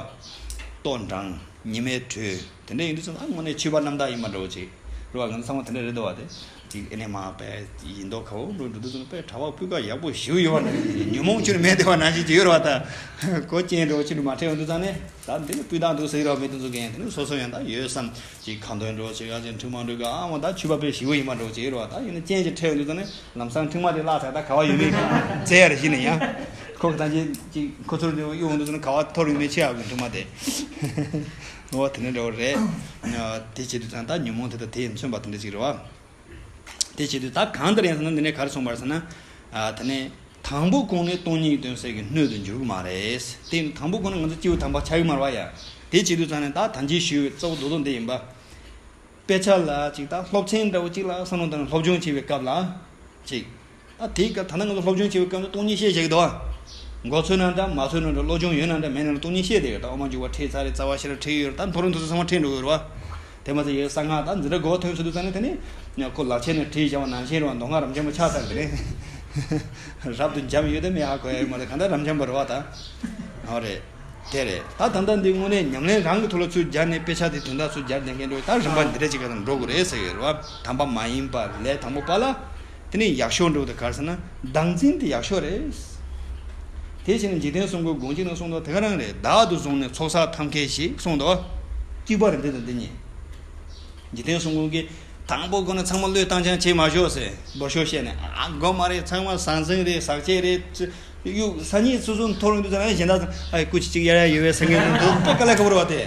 ལྟོ་འགྲངས་ཉི་མའི་དྲོད། དེ་འདྲ་ཡིན་དུས་ཙང་ཨ་དངོས་གནས་ཆོས་པ་རྣམ་དག་ཡིན་པ་འདྲ་བོ་ཅིག་རེད་པ། ང་ཚོ་ཚང་མ་དེ་འདྲ་རེད་འདུག་པ། དེ་ཅིག་ཨེ་ནས་མར་བས་ཡིན་མདོག་ཁ་པོ་འགྲོ་འགྲོ་དུས་ཙང་དཔེ་གྲྭ་པ་སྤུས་ཀ་ཡག་པོ་ཞེ་པོ་ཡོད་པ་འདྲ་ཅིག་ཉོན་མོངས་ཁྱོན་ནས་མེད་བསྡད་པ་ནང་བཞིན་ཅིག་ཡོད་རེད་པ། ད་ཁོ་རྐྱེན་འདྲ་བོ་ཁྱོན་ནས་མ་འཕྲད་ཡོང་དུས་ཙང་ནས། ད་འདི་ནི་སྤུས་དག་འདུག་ཟེར་གྱི་རེད་པ། མི་དེ་ཚོ་གིས་དེ་ནི་སོ་སོ་ཡང་ད་ཡོད་བསམ་ཅིག་ཁ་འདོན་འདྲ་བོ་ཅིག་ཨ་ཅེ་འཕྲེང་མ་འགྲོ་གི། ཨ་མ་ད་ཆོས་པ་དཔེ་ཞེ་པོ་ཡིན་པ་འདྲ་བོ་ཅིག་རེད་པ། ད་ཡིན་ན་རྐྱེན་ཅིག་འཕྲད་ཡོང་དུས་ཙང་ནས། ལམ་སང་འཕྲེང་མ་དེ་བརླག་ཚར། ད་ག་པར་ཡོད་མེད་བཙལ་ཡ་རེ་བྱས་ནས་ཡང་། ཁོ་གི་ཐང་ཆེན་ཅིག་ཁོ་ཚོར་དེ་གཡུག་འོང་དུས་ཙང་ནས་ག་པར་འཐོར་ཡོད་མེད་ཆེ་ཡག་གི་འཕྲེང་མ་དེ། འོ་དེ་འདྲ་འདྲ་བོ་རེད། དེ་བྱེད་དུས་ཙང་ད་ཉོན་མོངས་དེ་དང་དེས་མཚོན་པ་དེ་འདྲ་ཅིག་རེད་པ། དེ་བྱེད་དུས་ད་གང་ལྟར་ཡིན་ཟེར་ན། འདི་ནས་ག་རེ་གསུངས་པ་རེད་ཟེར་ན། ཨ། དེ་ནས་དང་པོ་གོང་ནས་སྟོང་ཉིད་སྟོན་ཟེར་གྱི་སྣོད་དུ་འགྱུར་གྱི་མ་རེད། དེ་ཡིན་དུས་དང་པོ་གོང་ནས་ང་ཚོ་སྐྱེས་བུ་དམ་པ་ཆགས་ཀྱི་མ་རེད་པ་ཡ། དེ་བྱེད་དུས་ཙང་ནས་ད་ད་གིན་ཞུས་པའི་རྩ་བ་རྡོག་རྡོག་འདི་ཡིན་པ། དཔེ་ཆ་ལ་ཅིག་ད་སློབ་ཚན་འདྲ་བོ་ཅིག་ལ་བསམ་བློ་བཏང་ནས་སློབ་སྦྱོང་བྱེད་པའི་སྐབས་ལ་ཅིག་ད་དེའི་སྐབས། ད་ལྟ་ང་ཚོ་སློབ་སྦྱོང་བྱེད་པའི་སྐབས་ནས་སྟོང་ཉིད་བཤད་བཞག་གི་འདུག་པ། མགོ་ཚོས་ན་འདྲ་མ་ཚོས་ན་འདྲ། སློབ་སྦྱོང་ཡོད་ན་འདྲ་མེད་ན་འདྲ་སྟོང་ཉིད་བཤད་བསྡད་ཡོད། ད་དབུ་མ་འཇུག་པ་ཁྲིད་ཚར་རེད། རྩ་བ་ཤེས་རབ་ཁྲིད་ཡོད་རེད། ད་མཐོ་རིམ་དེ་ཚོ་ཚང་མ་ཁྲིད་འགྲོ་གི་ཡོད་རེད་པ། དེ་མ་ཚད་ཡོད་གསང་སྔགས་དང་འཛིན་གྲྭ་དགོས་ཐོན་ཚུལ་དུ་ཙང་ནས་དེ་ནི་ཁོ་ལག་ཆས་ནས་བྲིས་བཞག་པ་ནང་བཞིན་རེད་བ། མདོ་སྔགས་རབ་འབྱམས་པ་ཆགས་ཚར་དེ་ནས་རབ་ཏུ་འབྱམས་ཡོད་དེ་མེད་ཧ་གོ་ཡ་ཡོད་མ་རེད། གང་ལྟར་རབ་འབྱམས་པ་རེད་བ་ད། ཨོ་རེད། དེ་རེད། ད་ད་ལྟ་འདི་དངོས་གནས་ཉམས་ལེན་རང་གི་ཐོག་ལ་ཚུར་སྦྱར་ནས་དཔེ་ཆ་དེ་དོན་དག་ཚུར་སྦྱར་བསྡད་མཁན་འགྲོ་ད་རིམ་པ་འདི་འདྲ་ཅིག་ག་ལ་འགྲོ་དགོས་རེད་ཟེར་གི་རེད་བ། དམ་པ་མ་ཡིན་པ་ལས་དང་པོ་པ་ལ། དེ་ནས་ཡག་ཤོས་འགྲོ་དེ་གར་ཟེར་ན་བདག་འཛིན་དེ་ཡག་ཤོས་རེད། དེ་བཞིན་འཇིག་རྟེན་གསུམ་མགོན་དགོངས་གཅིག་ནང་གསུངས་འདུག་དེ་ག་རང་རེད། བདག་ཏུ་བཟུང་ནས་ཚོགས་བསགས་ཐབས་མཁས་ཤིག་གསུངས་འདུག་གཅིག་པ་རེད་འདི་དང་འདི་གཉིས། འཇིག་རྟེན་གསུམ་མགོན་གྱིས་དང་པོ་ཁོ་ན་ཚང་མ་བློས་བཏང་ཆང་བྱེད་མ་ཤོག་ཟེར་འབོར་ཤོག་བཤད་ནས། ཨ་དགོས་མ་རེད། ཚང་མ་ཟང་ཟིང་རེད། ཟག་བཅས་རེད། གཡུག་ས་ཉིད་སོ་སོ་མཐོ་རུ་འདུག་ཟེར་ན་གཞན་དག་ཚང་ཨ་སྐུ་མཁྱེན་གཅིག་གཡར་ཡ་ཡོད་པས་ཟེར་མཁན་འདུག་དཔེ་དཀའ་ལས་ཁག་པོ་རེད་བ་དེ།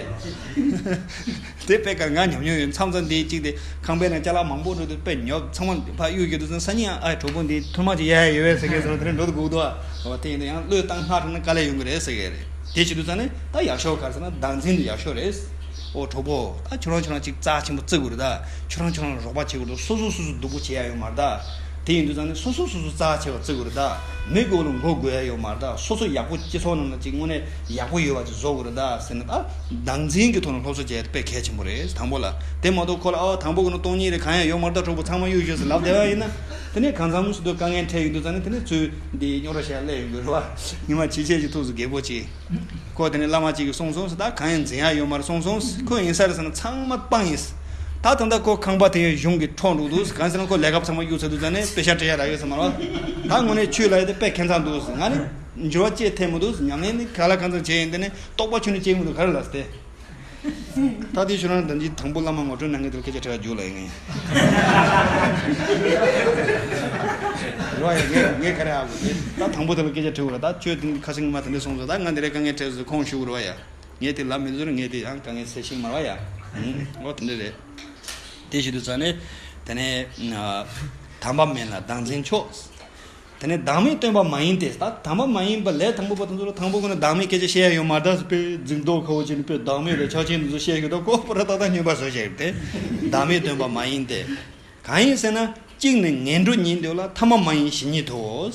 དེ་དཔེ་དཀའ་ང་ཉམས་མྱོང་ཡོད། མཚམས་མཚམས་འདི་གཅིག་དེ་ཁང་པའི་ནང་ཅ་ལག་མང་པོ་འགྲོ་དུས་དཔེ་ཉོབ། ཚང་མ་ཕར་གཡུག་གི་འདུག་ཟེར་ན་ས་ཉིད་ཨ་གྲོགས་པོ་འདི་ཐུར་མ་ཅིག་གཡར་ཡ་ཡོད་པས་ཟེར་མཁན་ཟེར་ན་དེ་འདྲ་འགྲོ་དུ་དགོས་འདུག་ཨ། འོ་དེ་ཡིན་ན་ཡང་བློས་བཏང་སྔགས་བགྲངས་ན་དཀའ་ལས་ཡོང་གི་རེད་ཟེར་གི་རེད། དེ་བྱེད་དུས་ཙང་ནས་ད་ཡག་ཤོས་ག་རེ་ཟེར་ན་བདག་འཛིན་དེ་ཡག་ཤོས་རེད། ཨོ་གྲོགས་པོ་ད་ཁྱོད་རང་ཁྱོད་རང་གཅིག་རྩ་ཆེན་པོ་བརྩི་དགོས་རེད་ད། ཁྱོད་རང་ཁྱོད་རང་རོགས་པ་བྱེད་དགོས་རེད། སོ་སོ་སོ་སོ་སྡུག་པོ་བྱེད་ཡ་ཡོད་མ་རེད་ད། དེ་ཡིན་དུས་ཙང་ནས་སོ་སོ་སོ་སོ་རྩ་ཆེ་བ་བརྩི་དགོས་རེད་ད། མི་དགོས་ལ་མགོ་སྒུར་ཡ་ཡོད་མ་རེད་ད། སོ་སོ་ཡག་པོ་སྤྱི་ཚོགས་ནང་ལ་གཅིག་དངོས་གནས་ཡག་པོ་ཡོད་པ་ཅིག་བཟོ་དགོས་རེད་ད་ཟེར་ནས་ད་བདག་འཛིན་གྱི་ཐོག་ནས་སློབ་གསོ་བྱས་དཔེ་གལ་ཆེན་པོ་རེད། དང་པོ་ལ་དེ་མ་གཏོགས་ཁོ་ལ་ཨོ་དང་པོ་གི་ནང་སྟོང་ཉིད་རེད། གང་ཡང་ཡོད་མ་རེད་ད། གྲོགས་པོ་ཚང་མ་གཡུག་ཞོག་ཟེར་ལབ་བསྡད་པ་ཡིན་ན་དེ་ནས་གང་འཚམ་སུ་དུ་དཀའ་ངལ་འཕྲད་ཡོང་དུས་ཙང་ནས་དེ་ནས་ཚུར་འདི་རྙོག་དྲ་བཤད་སླེབས་ཡོང་གི་རེད་བ། ཉི་མ་ཕྱི་ཆད་ཀྱི་ཐུགས་སུ་རྒད་པོ་ཅིག་ཁོ་དེ་ནས་བླ་མ་གཅིག་གིས་གསུངས་སོང་ཟེར། ད་གང་ཡང་འཛིན་ཡ་ཡོད་མ་རེད་གསུངས་སོང་ཟེར། ཁོ་ཡིན་ས་རེད་ཟེར་ན་ཚང་མ་སྤང་ཡིན་ཟེར། ད་ད་ལྟ་ཁོ་ཁང་པ་དེ་གཞུང་གིས་འཕྲོག་འགྲོ་འདུག་ཟེར། གང་ཟེར་ན་ཁོ་ལས་ཀ་ཚང་མ་གཡུག་ཚར་དུས་ཙང་ནས་དཔེ་ཆ་སྤྲད་ཡ་རག་ཡོད་ས་མ་རེད། ད་དངོས་གནས་ཆོས་ལ་ཡོད་དེ་དཔེ་ཁྱད་མཚར་འདུག་ཟེར། ང་ནི་འགྱུར་བ་ཅིག་ཐེབས་མི་འདུག་ཟེར། ཉམས་ལེན་ནི་ག་ལ་གང་ཙམ་བྱས་ཡིན། དེ་ནི་རྟོགས་པ་ཁྱོན་ནས་སྐྱེ་མི་འདུག་ག་རེ་ལ་ཟེར་ཏེ། ད་དེ་ཁྱོད་རང་དང་ཅི་དང་པོ་བླ་མ་ངོ་སྤྲོད་གནང་མཁན་དེ་ལ་སྐད་ཆ་དྲི་བ་རྒྱུགས་ལ་ཡིན་ངེས། རེད་བ་ཡ། ངས་ངས་ག་རེ་ཧ་གོ་དེ། ད་དང་པོ་དེ་ལ་སྐད་ཆ་དྲི་བ་རེད། ད་ཁྱོད་དེ་ཁ་སང་མ་དེ་འདྲ་གསུངས་སོང་། ད་ང་འདི་རེད་དཀའ་ངལ་འཕྲད་སོང་ཁོང་ཞུ་དགོས་རེད་བ་ཡ། ངས་དེ་ལབ་མི་འདུག་ཟེར། ངས་དེ་ཡང་དཀའ་ངལ་སེལ་ཤེས་མ་རེད་བ་ཡ། ཨོ་དེ་འདྲ་རེད། དེ་བྱེད་དུས་ཙང་ནས་དེ་ནས་དམ་པ་མིན་ལ་བདག་འཛིན་མཆོག་དེ་ནས་བདག་མེད་སྟོན་པ་མ་ཡིན་ཏེ། ད་དམ་པ་མ་ཡིན་པ་ལས་དང་པོ་པ་དེ་ཚོ་ལ་དང་པོ་ཁོ་ན་བདག་མེད་སྐད་ཆ་བཤད་ཡ་ཡོད་མ་རེད། ད་དཔེ་འཛིང་དོགས་ཁ་བོ་བྱས་ནས་དཔེ་བདག་མེད་རེད་ཆགས་ཅན་དེ་ཚོ་བཤད་ཡོད། ད་ཁོ་པོ་ར་ཏག་ཏག་སྨྱོན་པ་བཟོ་བྱས་ཡོད་དེ། བདག་མེད་སྟོན་པ་མ་ཡིན་ཏེ། གང་ཡིན་ཟེར་ན་གཅིག་ནི་ངན་འགྲོ་ཉིད་དེ་ལ་ཐ་མ་མ་ཡིན་ཞི་ཉིད་དོ།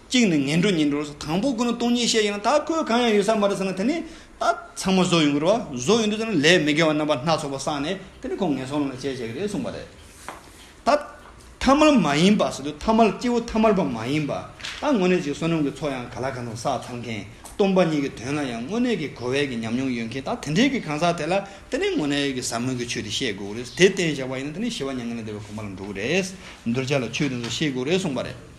གཅིག་ནི་ངན་འགྲོ་ཉིད་དོ། དང་པོ་ཁོ་ན་སྟོང་ཉིད་བཤད་ཡིན་ན་ད་ཁོས་གང་ཡང་ཡོད་ས་མ་རེད་ཟེར་ན་དེ་ནི་ད་ཚང་མ་བཟོ་ཡོང་གི་རེད་བ། བཟོ་ཡོང་དུས་ཙང་ནས་ལས་མི་དགེ་བ་རྣམ་པ་སྣ་ཚོགས་པ་བསགས་ནས་དེ་ནི་ཁོ་ངན་སོང་ལ་སྐྱེ་བྱེད་ཀྱི་རེད་གསུངས་པ་རེད། ད་ཐ་མལ་མ་ཡིན་པ་ཟེར་དུས་ཐ་མལ་སྐྱེ་བོ་ཐ་མལ་པ་མ་ཡིན་པ། ད་དངོས་གནས་ཀྱི་བསོད་ནམས་ཀྱི་ཚོགས་ཡང་ག་ལ་གང་འཚམ་བསགས་ཚར་མཁན། སྟོང་པ་ཉིད་ཀྱི་དོན་ལ་ཡང་དངོས་གནས་ཀྱི་གོ་བའི་གི་ཉམས་མྱོང་ཡོད་མཁན། ད་དེ་འདྲའི་གི་གང་ཟག་དེ་ལ་དེ་ནས་དངོས་གནས་ཀྱི་ཟབ་མོའི་གི་ཆོས་དེ་བཤད་དགོས་རེད། དེ་བསྟན་བཞག་པ་ཡིན་ན་དེ་ནས་ཞི་བ་མྱ་ངན་ལས་འདས་པའི་གོ་འཕང་ལ་འགྲོ་གི་རེད། གདུལ་བྱ་ལ་ཆོས་དེ་ཚོ་བཤད་དགོས་རེད་གསུངས་པ་རེད།